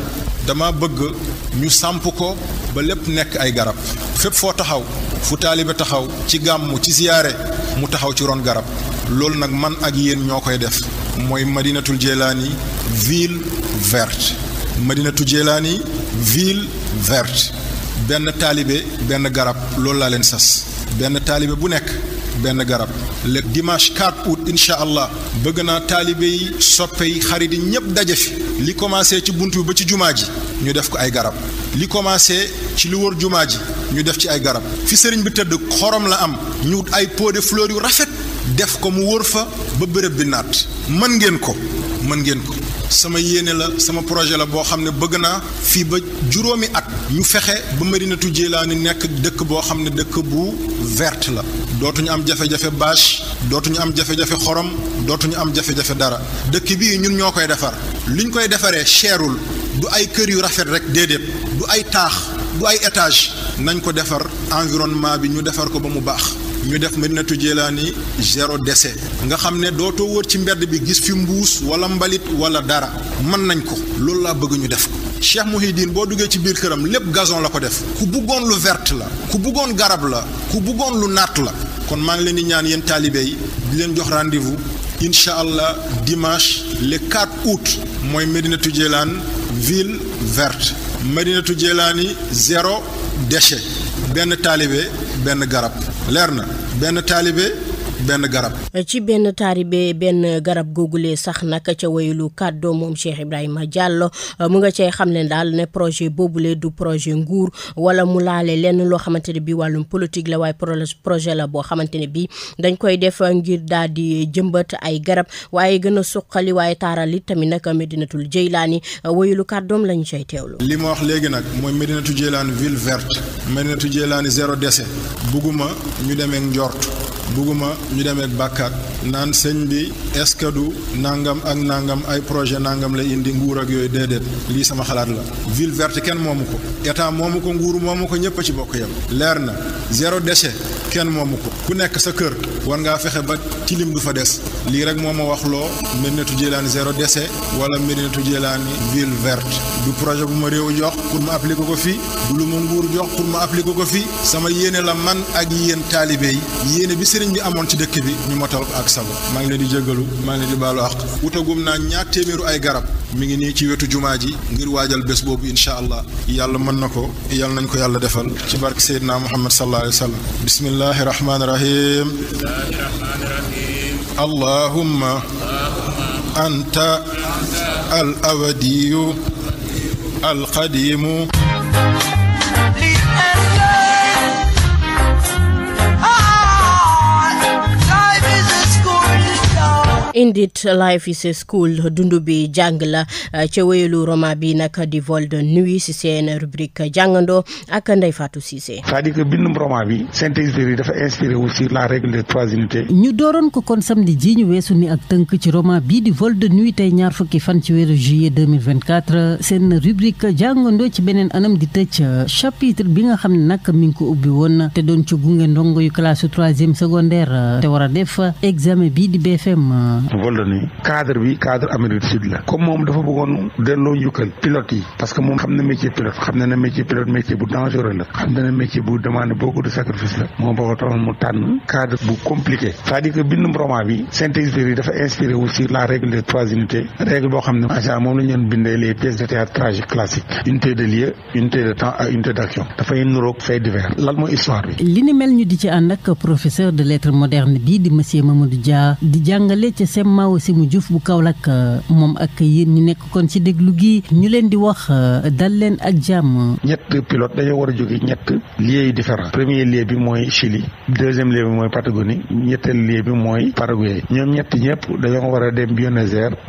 dama bëgg ñu samp ko ba lépp nekk ay garab fépp foo taxaw fu taalibe taxaw ci gàmmu ci ziyaare mu taxaw ci ron garab loolu nag man ak yéen ñoo koy def mooy Madinatul Jeylaani ville verte Madinatu Jeylaani ville verte benn taalibe benn garab loolu laa leen sas benn taalibe bu nekk benn garab le dimanche 4 août incha allah bëgg naa taalibe yi soppe yi xarit yi ñëpp daje fi li commencé ci bunt bi ba ci jumaa ji ñu def ko ay garab li commencé ci lu wër jumaa ji ñu def ci ay garab fi sëriñ bi tëdd xorom la am ñu wut ay pot de fleurs yu rafet def ko mu wër fa ba bërëb bi naat mën ngeen ko sama yéene la sama projet la boo xam ne bëgg naa fii ba juróomi at ñu fexe ba Madinatu Jeylaani nekk dëkk boo xam ne dëkk bu verte la dootuñu am jafe-jafe bâche dootuñu am jafe-jafe xorom dootuñu am jafe-jafe dara dëkk bii ñun ñoo koy defar liñ koy defaree cherul du ay kër yu rafet rek déedéet du ay taax du ay étage nañ ko defar environnement bi ñu defar ko ba mu baax ñu def Medinatu Jeylaani 0 déchet nga xam ne dootoo wër ci mbedd bi gis fi mbuus wala mbalit wala dara mën nañ ko loolu laa bëgg ñu def ko Cheikh Mouhidine boo duggee ci biir këram lépp gazon la ko def ku bëggoon lu verte la ku bëggoon garab la ku bëggoon lu naat la kon maa ngi leen di ñaan yéen taalibe yi di leen jox rendez-vous incha allah dimanche le 4 août mooy Medinatu Jeylaani ville verte Medinatu Jeylaani 0 déchet benn taalibe benn garab leer na benn taalibe benn garab. ci benn taalibe benn garab googulee sax nag ca wayulu kàddoo moom Cheikh Ibrahima Diallo mu nga cay xam ne daal ne projet boobule du projet nguur wala mu laale lenn loo xamante ne bii wàllum politique la waaye projet la boo xamante ne bii dañ koy def ngir daal di jëmbat ay garab waaye gën a suqali waaye taaral it tamit nag Medinatul Jeylaani wayulu kàddoom lañu cay teewlu. li ma wax léegi nag mooy Medinatu Jeylaani ville verte Medinatu Jeylaani 0 déchet bugguma ñu demee njort bugguma ñu demee bàkkaat naan sëñ bi est-ce que du nangam ak nangam ay projet nangam la indi nguur ak yooyu déedéet lii sama xalaat la ville verte kenn moomu ko état moomu ko nguur moomu ko ñëpp a ci bokk yam leer na 0 déchet kenn moomu ko ku nekk sa kër war ngaa fexe ba tilim du fa des lii rek moo ma wax loo Medinatu Jeylaani 0 déchet wala Medinatu Jeylaani ville verte du projet bu ma réew jox pour ma appliquer ko fii du lu ma nguur jox pour ma appliquer ko fii sama yéene la man ak yéen taalibe yi yéene bi sëriñ bi amoon ci dëkk bi ñu motal ko ak sago maa ngi leen di jéggalu maa ngi leen di baalu àq wutagum naa ñaar téeméeru ay garab mi ngi nii ci wetu jumaa ji ngir waajal bés boobu incha allah yàlla mën na ko yàlla nañ ko yàlla defal ci barke Seydina Muhammad sallallahu alayhi wa sallam bismillahi rahmaani rahim allahumma anta al awadiyu al qadimu Indeed life is a school dundu bi jàng la ca wéyalu roman bi nag di vol de nuit si seen rubrique jàngandoo ak Ndeye Fatou Cissé. c'est-à-dire que bindum roman bi Saint-Exupéry dafa inspiré wu sur la règle des 3 unités. ñu dooroon ko kon samedi ji ñu weesu ni ak tënk ci roman bii di vol de nuit tey ñaar fukki fan ci weeru juillet 2024 seen rubrique jàngandoo ci beneen anam di tëj chapitre bi nga xam ne nag mi ngi ko ubbi woon te doon ci gunge ndongo yu classe 3e secondaire te war a def examen bii di BFM. vol de nuit cadre bi cadre Amérique du Sud la comme moom dafa bëggoon delloo njukkal pilote yi parce que moom xam na métier pilote xam na ne métier pilote métier bu dangereux la xam na ne métier bu demande beaucoup de sacrifice la moom boo ko taxoon mu tànn cadre bu compliqué c'est-à-dire que bindum roman bi Saint-Exupéry dafa inspiré wu sur la règle des 3 unités règle boo xam ne agent moom la ñu doon bindee les pièces de théâtre tragique classique unité de lieu unité de temps ak unité d'action dafay nuroog fait divers lan mooy histoire bi. li ni mel ñu di ci ànd ak professeur de lettres modernes bii di monsieur Mamadou Dia di jàngale ci semma aussi mu Diouf bu Kaolack moom ak yéen ñu nekk kon ci déglu gi ñu leen di wax dal leen ak jàmm. ñett pilote dañoo war a jóge ñett lieux yi différents premier lieu bi mooy Chili deuxième lieu bi mooy Patagonie ñetteel lieu bi mooy Paraguay ñoom ñett ñëpp dañoo war a dem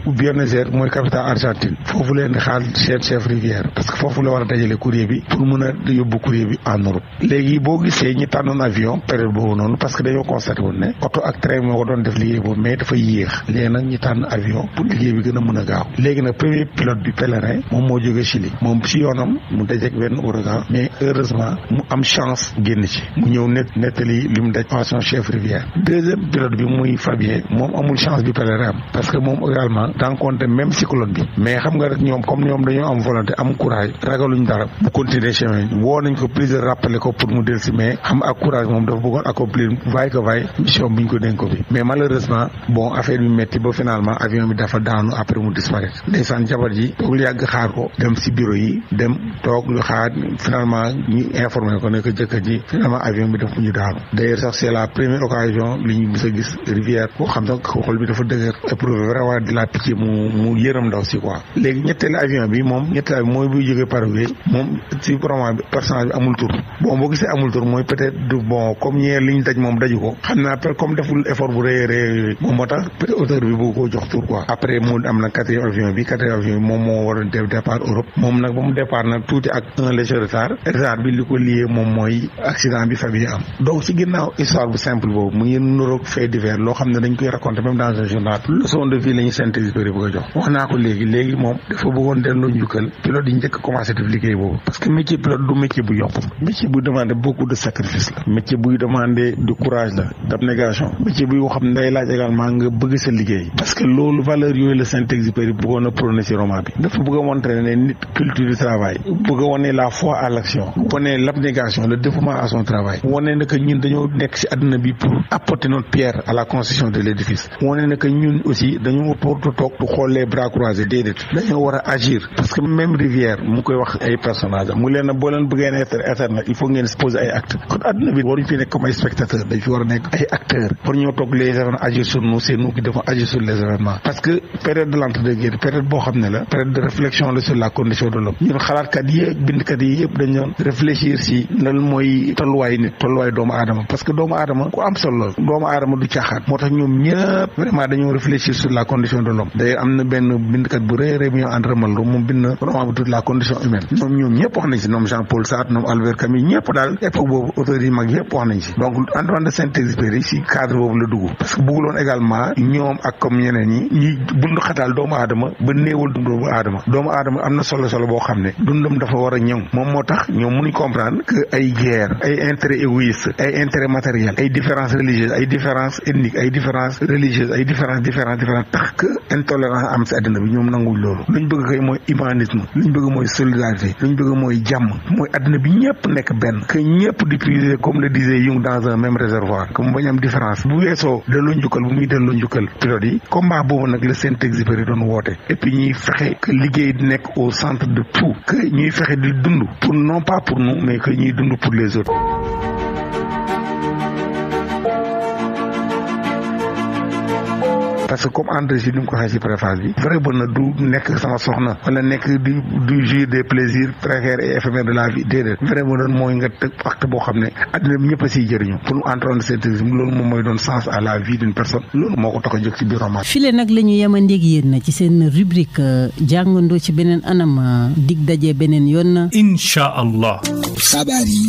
Buenos Aires mooy capitale Argentine foofu leen di xaar seen chef rivière parce que foofu la war a dajale courrier bi pour mën a yóbbu courrier bi en Europe léegi boo gisee ñi tànnoon avion période boobu noonu parce que dañoo constaté woon ne oto ak train moo ko doon def liggéey boobu mais dafa yéex léegi nag ñi tànn avion pour liggéey bi gën a mën a gaaw léegi nag premier pilote bi pèlerin moom moo jógee Chili moom si yoonam mu dajeek benn ouragan mais heureusement mu am chance génn ci mu ñëw nettali li mu daj pension chef rivière deuxième pilote bi muy Fabien moom amul chance bi pèlerin am parce que moom également rencontré même cyclone bi mais xam nga rek ñoom comme ñoom dañoo am volonté am courage ragaluñ dara bu continuer chemin woo nañ ko plusieurs rappelé ko pour mu dellusi mais xam ak courage moom dafa bëggoon accomplir vaille que vaille mission bi ñu ko dénk ko bi mais malheureusement bon affaire bi metti ba finalement avion bi dafa daanu après mu disparaître ndeysaan jabar ji toog lu yàgg xaar ko dem si bureau yi dem toog lu xaar finalement ñu informé ko ne que jëkkër ji finalement avion bi dafa ñu daanu d'ailleurs sax c'est la première occasion li ñu gis a gis rivière boo xam sax xol bi dafa dëgër éprouvé vraiment de la pitié mu yërëm ndaw si quoi léegi ñetteelu avion bi moom ñetteelu mooy buy jógee Paraguay moom si roman bi personnage bi amul tur bon boo gisee amul tur mooy peut-être du bon comme ñeer li ñu daj moom daju ko xam naa comme deful effort bu rëy moom moo tax auteur bi bëgg koo jox tur quoi. après mu am na quatrième avion bi moom moo waroon départ Europe moom nag ba mu départ nag tuuti ak un léger retard bi li ko lié moom mooy accident bi famille am donc ci ginnaaw histoire bu simple boobu mu ngi nuroog fait divers loo xam ne dañ koy raconter même dans un journal leçon de vie la ñu Saint-Exupéry bëgg a jox wax naa ko léegi moom dafa bëggoon delloo njukkal pilote yi njëkk commencé def liggéey boobu parce que métier pilote du métier bu yomb métier buy demander beaucoup de sacrifice la métier buy demander du courage la d'abnégation métier buy xam ne day laaj également nga bëgg sa liggéey parce que loolu valeur yooyu la Saint-Exupéry bëggoon a prôné ci roman bi dafa bëgg a montrer ne nit culture du travail bëgg a wane la foi à l'action wane l'abnégation le dévouement à son travail wane na que ñun dañoo nekk ci àdduna bi pour apporter notre pierre à la construction de l'édifice wane na que ñun aussi dañoo porte toog du xool les bras croisés déedéet dañoo war a agir parce que même Rivière mu koy wax ay personnages mu leen boo leen bëggee être éternel il faut ngeen poser ay actes kon àdduna bi waruñu fi nekk comme ay spectateurs dañ fi war a nekk ay acteurs pour ñoo toog les événements agir sur nous c'est nous qui devons agir sur les événements parce que période de l'entre-deux-guerres période boo xam ne la période de réflexion la sur la condition de l'homme ñun xalaatkat yi ak bindkat yi yëpp dañ doon réfléchir si lan mooy tolluwaay nit tolluwaay doomu aadama parce que doomu aadama ku am solo doomu aadama du caaxaan moo tax ñoom ñëpp vraiment dañoo réfléchir sur la condition de l'homme d'ailleurs am na benn bindkat bu rëy bu ñu André Malraux moom bind na roman bu tudd la condition humaine ñoom ñëpp wax nañ si ñoom Jean-Paul Sartre ñoom Albert Camus ñëpp daal époque boobu auteurs yi mag yëpp wax nañ si donc Antoine de Saint-Exupéry si cadre boobu la dugg parce que bëgguloon également ñoom ak comme ñeneen ñi bund xataal doomu aadama ba néewal dund doomu aadama am na solo boo xam ne dundam dafa war a ñëw moom moo tax ñoom mënuñ comprendre que ay guerre ay intérêt égoïste ay intérêt matériel ay différences religieuses ay différences ethniques ay différences religieuses ay différences tax que intolérance am si àddina bi ñoom nanguñ loolu luñ bëgg kay mooy humanisme luñ bëgg mooy solidarité luñ bëgg mooy jàmm mooy àddina bi ñëpp nekk benn que ñëpp di puiser comme le disait Jung dans un même réservoir que mu bañ am différence bu weesoo delloo njukkal bu muy delloo njukkal pilote yi combat boobu nag la Saint-Exupéry doon woote et puis ñuy fexe que liggéey di nekk au centre de tout que ñuy fexe di dund pour non pas pour nous mais que ñuy dund pour les autres. parce que comme André Gide ni mu ko waxee ci préface bi vrai bonheur du nekk sama soxna wala nekk du jouir des plaisirs précaires et éphémères de la vie déedéet vrai bonheur mooy nga teg acte boo xam ne àddina bi ñëpp a siy jëriñu pour Antoine de Saint-Exupéry loolu moom mooy doon sens à la vie d'une personne loolu moo ko tax a jóg ci biir roman. file nag la ñu yemandeeg yéen na ci seen rubrique jàngandoo ci beneen anam dig daje beneen yoon. incha allah. xabaar yi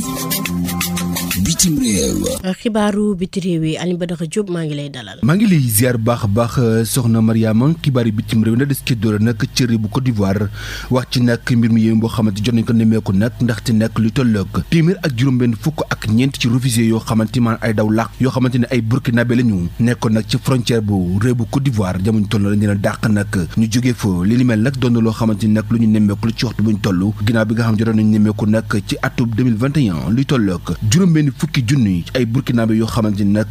bitim réew. xibaaru biti réew yi Alioune Badara Diop maa ngi lay dalal. maa ngi lay ziar baax a baax soxna Mariama xibaar yi bitim réew na des ci doole nag ci réew bu Côte d'Ivoire wax ci nag mbir mi yéen boo xamante jot nañ ko nemmeeku nag ndaxte nag lu tolloog téeméer ak juróom-benn fukk ak ñeent ci réfugiés yoo xamante man ay daw làq yoo xamante ne ay burkinabé la ñu nekkoon nag ci frontière bu réew bu Côte d'Ivoire jamono toll lañ leen a dàq nag ñu jógee fa li ni mel nag doon na loo xamante ni nag lu ñu nemmeeku la ci waxtu buñ toll ginnaaw bi nga xam jotoon nañ nemmeeku nag ci atum 2021 luy tolloog juróom-benn fukki junni ay burkinabé yoo xamante ni nag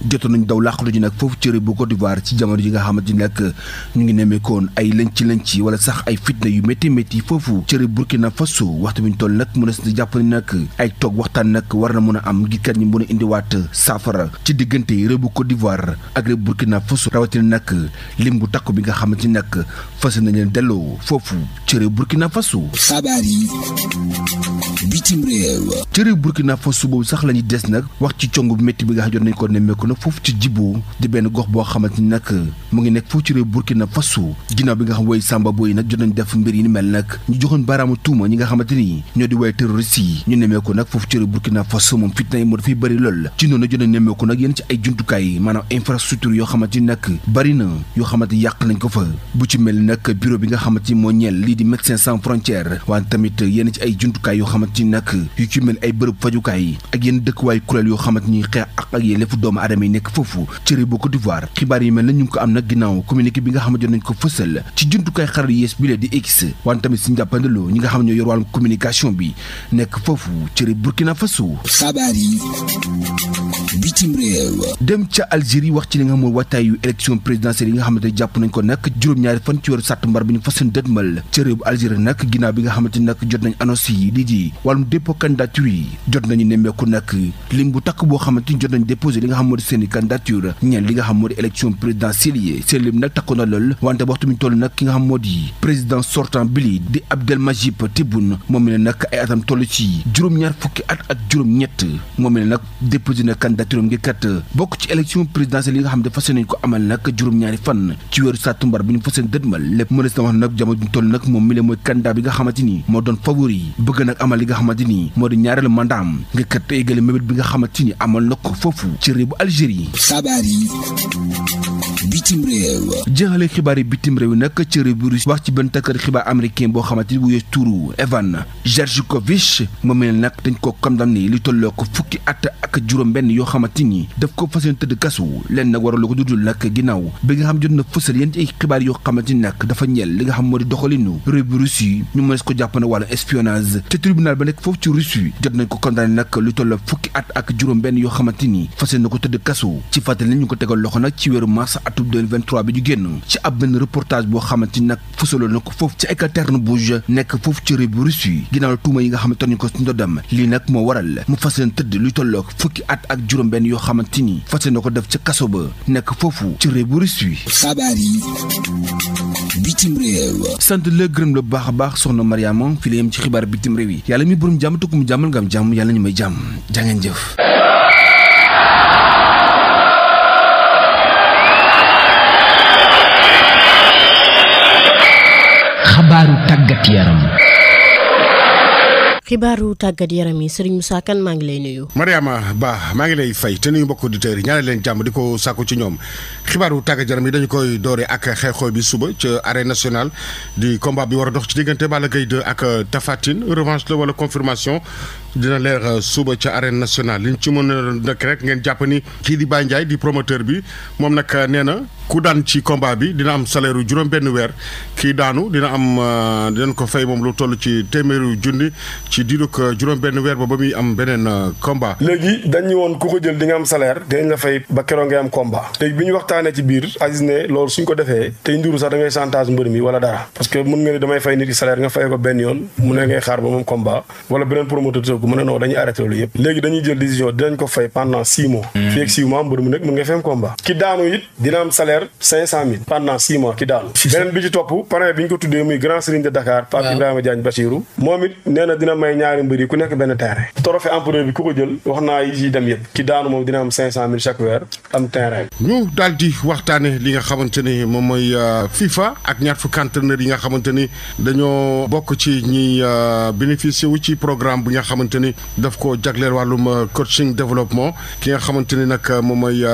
jotoon nañ daw làqatu ji nag foofu ci réew bu Côte d'Ivoire ci jamono ji nga xamante ni nag ñu ngi nemmeekoon ay lënc wala sax ay fitna yu métti foofu ci réew Burkina Faso waxtu bi ñu toll nag mën a jàpp ni nag ay toog waxtaan nag war na mën a am ngir kat ñi mën a indiwaat saafara ci diggante réew bu Côte d'Ivoire ak réew Burkina Faso rawatina nag lim bu takku bi nga xamante ni nag fas nañ leen delloo foofu ci réew Burkina Faso. xabaar yi bitim réew. ci réew Burkina Faso boobu sax la ñuy des nag wax ci cong bu métti bi nga xam jot nañ ko nemmeeku nag foofu ci Djibo di benn gox boo xamante ni nag mu ngi nekk foofu ci réew Burkina Faso ginnaaw bi nga xam woy Samba Boy nag jot nañ def mbir yi ni mel nag ñu joxoon baaraamu tuuma ñi nga xamante ni ñoo di way terroriste yi ñu nemmeeku nag foofu ci réew Burkina Faso moom fitna yi moo dafay bëri lool ci noonu jot nañ nemmeeku nag yéen ci ay jumtukaay maanaam infrastructure yoo xamante ni nag bëri na yoo xamante yàq nañ ko fa bu ci mel nag bureau bi nga xamante ni moo ñeel lii di Médecins sans frontières wante tamit yenn ci ay jumtukaay yoo xamante ni nag yu ci mel ay bërëb fajukaay ak yenn dëkkuwaay kuréel yoo xamante ni xeex ak yelleefu doomu aadama yi nekk foofu ci réew bu Côte d'Ivoire xibaar yi mel na ñu ngi ko am nag ginnaaw communiqué bi nga xam ne jot nañ ko fësal ci jumtukaay xaral yees bi lee di X wante tamit si njàppandaloo ñi nga xam ne ñoo yor wàllum communication bi nekk foofu ci réew Burkina Faso. xabaar yi bitim réew. dem ca Algérie wax ci li nga xam mooy waajtaayu élection présidentielle yi nga xamante ne jàpp nañ ko nag juróom-ñaari fan ci weeru sàttumbar bi ñu fas yéene dëdmal ci réew bu Algérie nag ginnaaw bi nga xamante ni nag jot nañ annonce yi lii di wàllum dépôt candidature yi jot nañu nemmeeku nag lim bu takk boo xamante ni jot nañu déposé li nga xam moo di seeni candidature ñeen li nga xam moo di élection présidentielle yi seen lim nag takku na lool wante waxtu mi toll nag ki nga xam moo di président sortant bi di Abdelmajid Tebboune moom mi ne nag ay atam toll ci juróom-ñaar fukki at ak juróom-ñett moom mi ne nag déposé na candidature am ngir kat bokk ci élection présidentielle yi nga xam ne fas nañ ko amal nag juróom-ñaari fan ci weeru sàttumbar bi ñu fas yéene dëdmal lépp mënees na wax nag jamono bi ñu toll nag moom mi le mooy candidat bi nga xamante ni moo doon favori bëgg nag amal li nga xamante ni moo di ñaareelu mandat am ngir kat éggale mébét bi nga xamante ni amal na ko foofu ci réew bu Algérie. xabaar yi bitim réew. jeexale xibaar yi bitim réew nag ci réew bu Russie wax ci benn taskati xibaar américain boo xamante ni wuyee turu Evan Gershkovich moom mi ne nag dañ ko condamné li tolloo ko fukki at ak juróom-benn yoo xamante ni daf ko fas yéene tëdd kasu leen nag waral ko dudul nag ginnaaw bi nga xam jot na fësal yéen ci ay xibaar yoo xamante ni nag dafa ñeel li nga xam moo di doxalinu réew bu Russie ñu mënees ko jàpp na wàllu espionnage te tribunal ba nekk foofu ci Russie jot nañ ko condamné nag lu tolloo fukki at ak juróom-benn yoo xamante ni fas yéene ko tëdd kasu ci fàttali ñu ko tegal loxo nag ci weeru mars atum 2023 bi ñu génn ci ab benn reportage boo xamante ni nag fësaloon na ko foofu ci Ekaterinbourg nekk foofu ci réew bu Russie ginnaaw tuuma yi nga xamante ñu ko ndodam lii nag moo waral mu fas yéene tëdd lu tolloo fukki at ak juróom-benn yoo xamante ni fas yéene ko def ca kaso ba nekk foofu ci réew bu Russie. xabaar yi bitim réew. sant la gërëm la bu baax a baax soxna Mariama fi la yem ci xibaar bitim réew yi yàlla mi borom jàmm tukku mu jàmmal nga am jàmm yàlla ñu may jàmm jàngeen jëf. xabaaru tàggat yaram. xibaaru tàggat yaram yi Serigne Moussa Kane maa ngi lay nuyu. Mariama Ba maa ngi lay fay te nuyu mbokk auditeurs yi ñaanal leen jàmm di ko sàkku ci ñoom xibaaru tàggat yaram yi dañu koy doore ak xeexoo bi suba ca arène nationale di combat bi war a dox ci diggante Balla Gaye 2 ak Tapha Tine revanche la wala confirmation dina leer suba ca arène nationale li ñu ci mën a nag rek ngeen jàpp ni kii di Baye Ndiaye di promoteur bi moom nag nee na ku daan ci combat bi dina am salaire yu juróom benn weer kii daanu dina am dinañ ko fay moom lu toll ci téeméeru junni ci diirug juróom benn weer ba muy am beneen combat. léegi dañu woon ku ko jël di nga am salaire dinañ la fay ba keroog ngay am combat léegi bi ñu waxtaanee ci biir Aziz ne loolu suñ ko defee tey nduru sax da ngay chantage mbër mi wala dara parce que mën nga ne damay fay nit ki salaire nga fay ko benn yoon mu ne ngay xaar ba moom combat wala beneen promoteur ko mu ne non dañuy arrêté loolu yëpp léegi dañuy jël décision dinañ ko fay pendant 6 mois fii ak 6 mois mbër mu nekk mën nga fay am combat ki daanu it dina am salaire 500 000 pendant 6 mois ki daanu beneen bi ci topp parrain bi ñu ko tuddee muy grand serigne de Dakar Pape Ibrahima Diagne Bachirou moom it nee na dina may ñaari mbër yi ku nekk benn terrain trophée empereur bi ku ko jël wax naa yi ci dem yëpp ki daanu moom dina am 500 000 chaque weer am terrain ñu daal di waxtaane li nga xamante ni moom mooy FIFA ak ñaar fukki entraîneur yi nga xamante ni dañoo bokk ci ñi bénéficier wu ci programme bu nga xamante ni daf ko jagleel wàllum coaching développement ki nga xamante ni nag moom mooy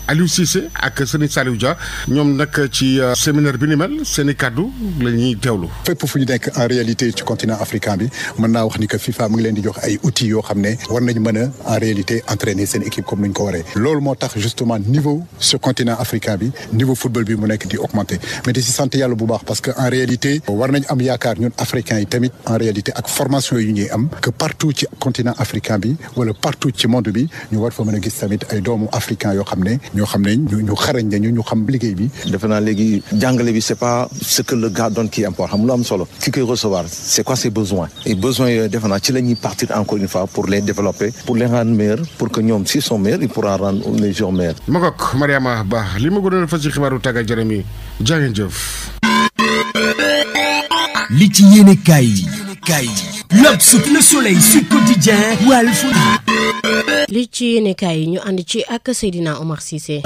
Aliou Cissé ak Serigne Saliou Dia ñoom nag ci séminaire bi ni mel seen i kàddu la ñuy teewlu. fépp fu ñu nekk en réalité ci continent africain bi mën naa wax ni que FIFA mu ngi leen di jox ay outils yoo xam ne war nañ mën a en réalité entraîner seen équipe comme ni ñu ko waree loolu moo tax justement niveau sur continent africain bi niveau football bi mu nekk di augmenter mais di si sant yàlla bu baax parce que en réalité war nañ am yaakaar ñun africains yi tamit en réalité ak formation yu ñuy am que partout ci continent africain bi wala partout ci monde bi ñu war fa mën a gis tamit ay doomu africain yoo xam ne ñu xarañ nañu ñu xam liggéey bi. defe naa léegi jàngale bi c'est pas ce que le gars donne qui importe xam lu am solo ki koy recevoir c'est quoi ses besoins et besoins yooyu defe naa ci la ñuy partir encore une fois pour les développer pour les rendre meilleurs pour que ñoom s'ils sont meilleurs ils pourront rendre les joueurs meilleurs. ma ngoog Mariama Ba li ma gënoon a fas ci xibaaru tàggat yaram yi jaa ngeen jëf. li ci yéene kaay yi. L'Obs, Le Soleil, Sud Quotidien, Walf. li ci yéenekaay yi ñu ànd ci ak Seydina Omar Cissé.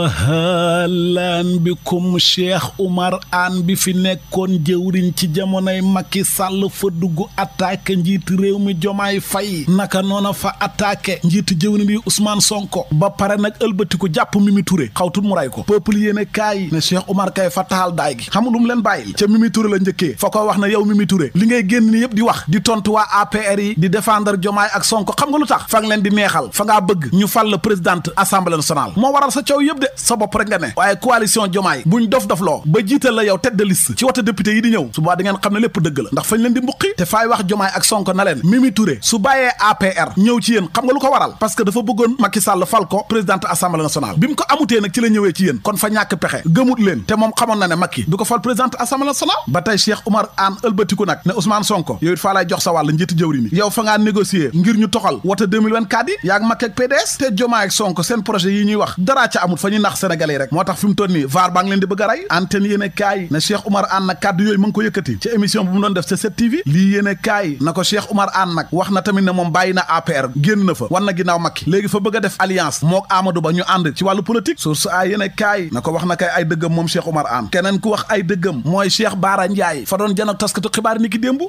ahlan bikum Cheikh Oumar Anne bi fi nekkoon jëwriñ ci jamonoy Macky Sall fa dugg attaqué njiitu réew mi Jomaay Fay naka noona fa attaqué njiitu jëwriñ bi Ousmane Sonko ba pare nag ëlbatiku jàpp Mimi Touré xawtut mu ray ko peuple yéenekaay ne Cheikh Oumar kay fa taxal daay gi xam lu mu leen bàyyil ca Mimi Touré la njëkkee fa ko wax na yow Mimi Touré li ngay génn ni yëpp di wax di tontu waa APR yi di défendre Jomaay ak Sonko xam nga lu tax fa nga leen di neexal fa ngaa bëgg ñu fal la présidente assemblée nationale moo waral sa coow yëpp de sa bopp rek nga ne waaye coalition Diomaye buñ dof-dofloo ba jiital la yow tête de liste ci wote député yi di ñëw su boobaa di ngeen xam ne lépp dëgg la ndax fañ leen di mbuqi te faay wax Diomaye ak Sonko na leen Mimi Touré su bàyyee APR ñëw ci yéen xam nga lu ko waral parce que dafa bëggoon Macky Sall fal ko présidente assemblée nationale bi mu ko amutee nag ci la ñëwee ci yéen kon fa ñàkk pexe gëmut leen te moom xamoon na ne Macky du ko fal présidente assemblée nationale ba tey Cheikh Oumar Anne ëlbatiku nag ne Ousmane Sonko yow it faa lay jox sa wàll njiitu jëwri ni yow fa ngaa négocier ngir ñu toxal wote 2024 yi yaag Macky ak PDS te Diomaye ak Sonko seen projet yi ñuy wax dara ca amut fa ñuy nax sénégalais rek moo tax fi mu toll nii VAR baa ngi leen di bëgg a rey antenne yéene kaay na Cheikh Oumar Anne nag kàddu yooyu ma ngi ko yëkkati ci émission bu mu doon def ca 7TV lii yéene kaay na ko Cheikh Oumar Anne nag wax na tamit ne moom bàyyi na APR génn na fa wan na ginnaaw Macky léegi fa bëgg a def alliance mook Amadou Ba ñu ànd ci wàllu politique source a yéene kaay na ko wax na kay ay dëggam moom Cheikh Oumar Anne keneen ku wax ay dëggam mooy Cheikh Bara Ndiaye fa doon janook taskatu xibaar ni ki démb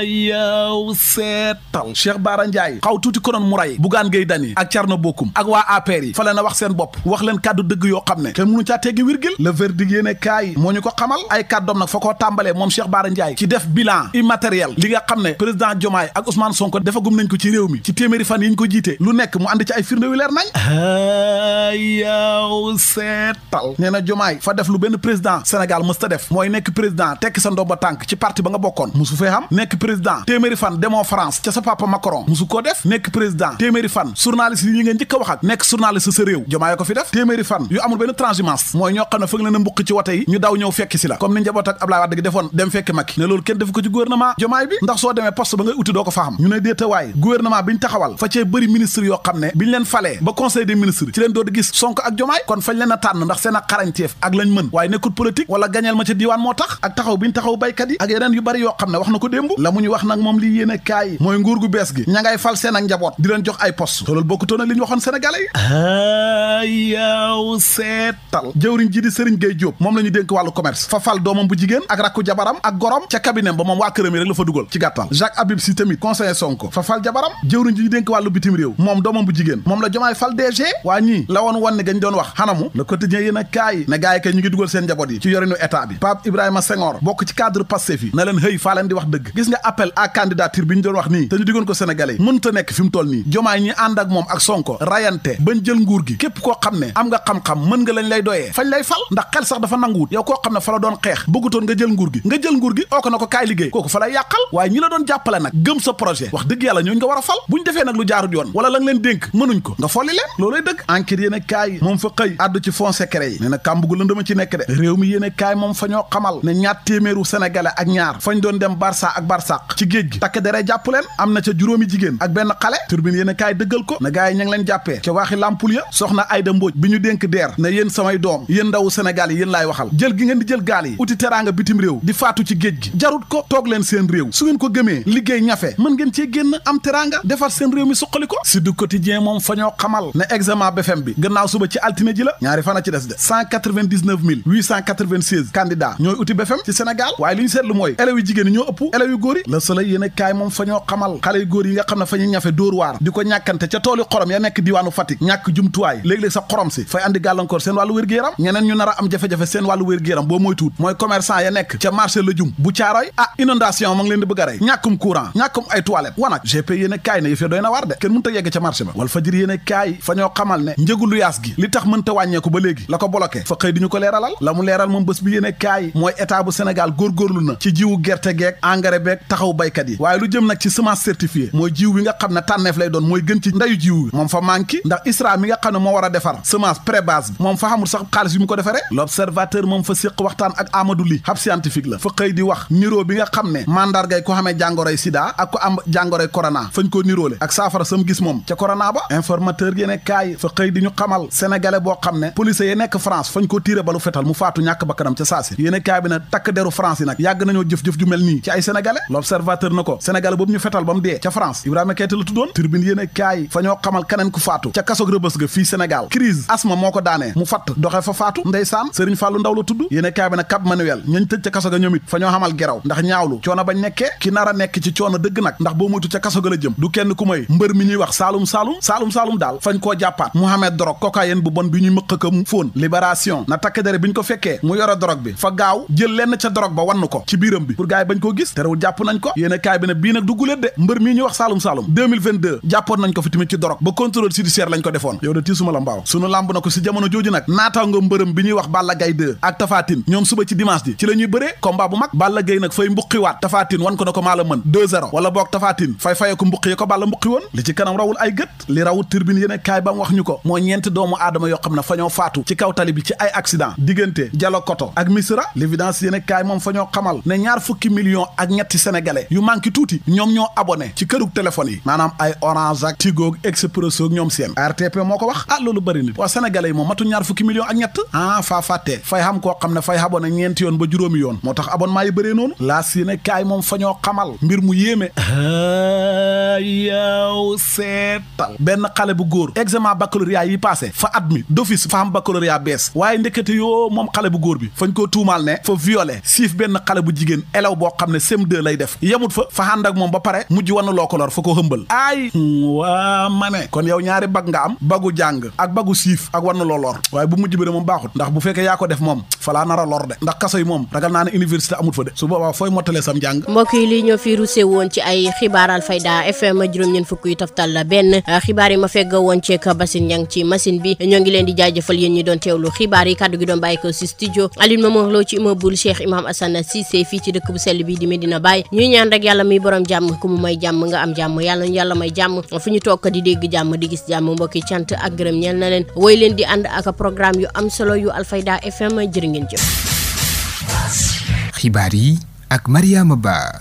yow seetal Cheikh Bara Ndiaye xaw tuuti konoon mu ray Bougane Gueye Dany ak Thierno Bocoum ak waa APR yi fa leen a wax seen bopp wax leen kàddu dëgg yoo xam ne kenn mënu caa teggi wirgil le verdict yéene kaay moo ñu ko xamal ay kàddoom nag fa koo tàmbalee moom Cheikh Bara Ndiaye ci def bilan immatériel li nga xam ne président Diomaye ak Ousmane Sonko defagum nañ ko ci réew mi ci téeméeri fan yi ñu ko jiite lu nekk mu ànd ci ay firnde yu leer nañ yow seetal nee na Diomaye fa def lu benn président Sénégal mës ta def mooy nekk président tekki sa ndomba tànk ci parti ba nga bokkoon musu fee xam nekk président téeméeri fan demoo France ca sa papa Macron musu koo def nekk président téeméeri fan journaliste yi nga njëkk a wax ak nekk journaliste sa réew Diomaye ko fi def téeméeri fan yu amul benn transhumance mooy ñoo xam ne fëgg leen a mbuq ci wote yi ñu daw ñëw fekki si la comme ni njaboot ak Abdoulaye Wade gi defoon dem fekki Macky ne loolu kenn def ko ci gouvernement Diomaye bi ndax soo demee poste ba ngay uti doo ko fa xam ñu ne déetawaay gouvernement bi ñu taxawal fa cee bëri ministre yoo xam ne biñ leen falee ba conseil des ministres ci leen doo di gis Sonko ak Diomaye kon fañ leen a tànn ndax seen ak xarañteef ak lañ mën waaye nekkul politique wala gañeel ma ca diiwaan moo tax ak taxaw bi ñu taxaw baykat yi ak yeneen yu bari yoo xam ne wax na ko démb la mu ñu wax nag moom lii yéene kaay mooy nguur gu bees gi ña ngay fal seen ak njaboot di leen jox ay poste te loolu bokkutoon ak li ñu waxoon sénégalais yi yow seetal jëwriñ ji di Serigne Gueye Diop moom la ñu dénk wàllu commerce fa fal doomam bu jigéen ak rakku jabaram ak gorom ca cabinet ba moom waa këram yi rek la fa dugal ci gàttal Jacques Habib Sy tamit conseiller Sonko fa fal jabaram jëwriñ ji ñu dénk wàllu bitim réew moom doomam bu jigéen moom la Diomaye fal DG waa ñii la woon wan ne gañ doon wax xanamu le quotidien yéen a kaay ne gaay kay ñu ngi dugal seen njaboot yi ci yorinu état bi Pape Ibrahima Senghor bokk ci cadre Pastef yi na leen hëy faa leen di wax dëgg gis nga appel à candidature bi ñu doon wax nii te ñu diggoon ko sénégalais yi mënta nekk fi mu toll nii Diomaye ñi ànd ak moom ak Sonko rayante bañ jël nguur gi képp koo xam ne am nga xam-xam mën nga lañ lay doyee fañ lay fal ndax xel sax dafa nanguwut yow koo xam ne fa la doon xeex bëggutoon nga jël nguur gi oo ko na ko kaay liggéey kooku fa lay yàqal waaye ñi la doon jàppale nag gëm sa projet wax dëgg yàlla ñooñu nga war a fal buñ defee nag lu jaarut yoon wala la nga leen dénk mënuñ ko nga folli leen looloy dëgg enquête yéen kaay moom fa xëy àddu ci fonds secret yi nee na kàmbugu lëndama ci nekk de réew mi yéen kaay moom fa ñoo xamal ne ñaar téeméeru sénégalais ak ñaar fañ doon dem Barça ak Barsaq ci géej gi takk dere jàpp leen am na ca juróomi jigéen ak benn xale turbine yéen kaay dëggal ko na gaay yi ña ngi leen jàppee ca waaxi Lampul ya soxna Ayda Mbodj bi ñu dénk deer ne yéen samay doom yéen ndawu Sénégal yi yéen laay waxal jël gi ngeen di jël gaal yi uti teraanga bitim réew di faatu ci géej gi jarut ko toog leen seen réew su ngeen ko gëmee liggéey ñafe mën ngeen cee génn am teraanga defar seen réew mi suqali ko si du quotidien moom fa ñoo xamal ne examen BFM bi gannaaw suba ci altine ji la ñaari fan a ci des de 199 896 candidats ñooy uti BFM ci Sénégal waaye li ñu seetlu mooy élèves yu jigéen yi ñoo ëpp élèves yu góor yi Le Soleil yéen a kaay moom fa ñoo xamal xale yu góor yi nga xam ne fa ñuy ñafe dóor waar di ko ñàkkante ca tooli xorom ya nekk diwaanu Fatick ñàkk jumtuwaay léeg-léeg sa xorom si fay andi gàllankoor seen wàllu wér-gu-yaram ñeneen ñu nar a am jafe-jafe seen wàllu wér-gu-yaram boo mooy tuut mooy commerçant ya nekk ca marché la jum bu caaroy inondation ma ngi leen di bëgg a rey ñàkkum courant ñàkkum ay toilette wanak GP yéen a kaay ne yëf ya doy na war de kenn mënta yegg ca marché ba Walf Fadjri yéen a kaay fa ñoo xamal ne njëgu luyaas gi li tax mënta wàññeeku ba léegi la ko bloqué fa xëy di ñu ko leeralal la mu leeral moom bés bi yéen a kaay mooy état bu Sénégal góorgóorlu na ci jiwu gerte geek engrais beek taxaw baykat yi waaye lu jëm nag ci semence certifiée mooy jiw bi nga xam ne tànneef lay doon mooy gën ci ndayu jiw bi moom fa manqué ndax ISRA mi nga xam ne moo war a defar semence pré-base bi moom fa xamul sax xaalis bi mu ko defaree l'observateur moom fa séq waxtaan ak Amadou Ly ab scientifique la fa xëy di wax niroo bi nga xam ne mandargay ko xamee jàngoroy sida ak ko am jàngoroy corona fañ ko niroole ak saafara sam gis moom ca corona ba informateur yéene kaay fa xëy di ñu xamal sénégalais boo xam ne police yi nekk France fañ ko tiire balu fetal mu faatu ñàkk bakkanam ca saasi yéene kaay bi ne takk deru France yi nag yàgg nañoo jëf-jëf ju mel nii ci ay sénégalais l'observateur na ko sénégalais boobu ñu fetal ba mu dee ca France Ibrahima Keita la tuddoon turbine yéene kaay fa ñoo xamal keneen ku faatu ca kasog rëbës ga fii Sénégal crise asma moo ko daanee mu fatt doxee fa faatu ndeysaan Serigne Fallou Ndaw la tudd yéene kaay bi ne Cap Manuel ñañ tëj ca kaso ga ñoom it fa ñoo xamal geraw ndax ñaawlu coono bañ nekkee ki nar a nekk ci coono dëgg nag ndax boo muytu ca kaso ga la jëm du kenn ku may mbër mi ñuy wax saalum daal fañ koo jàppaat Mohamed Dorog cocaïne bu bon bi ñuy mëq ka mu fóon libération na takk dere bi ñu ko fekkee mu yore dorog bi fa gaaw jël lenn ca dorog ba wann ko ci biiram bi pour gars yi bañ koo gis terewul jàpp nañ ko yéene kaay bi ne bii nag dugguleet de mbër mii ñuy wax saalum 2022 jàppoon nañ ko fi tamit ci dorog ba contrôle judiciaire lañ ko defoon yow de tiisuma la mbaaw waaw sunu lamb na ko si jamono jooju nag naataango mbërëm bi ñuy wax Balla Gaye 2 ak Tapha Tine ñoom suba ci dimanche ji ci la ñuy bëree combat bu mag Balla Gaye nag fay mbuqiwaat Tapha Tine wan ko na ko maa la mën 2-0 wala boog Tapha Tine faye ko mbuqi ko Balla mbuqi woon li ci kanam rawul ay gët li rawul turbine yéen kaay ba mu wax ñu ko moo ñeenti doomu aadama yoo xam ne fa ñoo faatu ci kaw tali bi ci ay accident diggante Dialokoto ak Missira l'évidence yéen kaay moom fa ñoo xamal ne 20 millions ak ñetti sénégalais yu manqué tuuti ñoom ñoo abonné ci kërug téléphone yi maanaam ay Orange ak Tigo ak Expresso ak ñoom seen RTP moo ko wax loolu bëri nit waa sénégalais yi moom matu 20 millions ak ñett faa fàttee fay xam koo xam ne fay abonné ñeenti yoon ba juróomi yoon moo tax abonnement yi bëree noonu laas yéen kaay moom fa ñoo xamal mbir mu yéeme yow seetal benn xale bu góor examen baccalauréat yi passé fa admis d'office fa am baccalauréat bees waaye ndekete yoo moom xale bu góor bi fañ koo tuumaal ne fa violé siif benn xale bu jigéen élève boo xam ne CM2 lay def yemut fa ànd ak moom ba pare mujj wan loo ko lor fa ko hëmbal ay waa ma ne kon yow ñaari bag nga am bagu jàng ak bagu siif ak wan loo lor waaye bu mujj bi de moom baaxut ndax bu fekkee yaa ko def moom fa laa nar a lor de ndax kaso yi moom ragal naa ne université amut fa de su boobaa fooy mottalee sam njàng. mbokk yi lii ñoo fi ruse woon ci ay xibaar Alfayda FM juróom-ñeent fukk yu taftal la benn xibaar yi ma fegg woon ceek Basine Niang ci machine bi ñoo ngi leen di jaajëfal yéen ñi doon teewlu xibaar yi kàddu gi doon bàyyi ko si studio Aline Momar Lo ci immeuble Cheikh Imam Assane Cissé fii ci dëkk bu sell bi di Medina Baye ñuy ñaan rek yàlla muy borom jàmm ku mu may jàmm nga am jàmm yàlla ñu yàlla may jàmm fu ñu toog di dégg jàmm di gis jàmm mbokki cant ak gërëm ñeel na leen woy leen di ànd ak programme yu am solo yu Alfayda FM jërë ngeen jëf. xibaar yi ak Mariama Ba.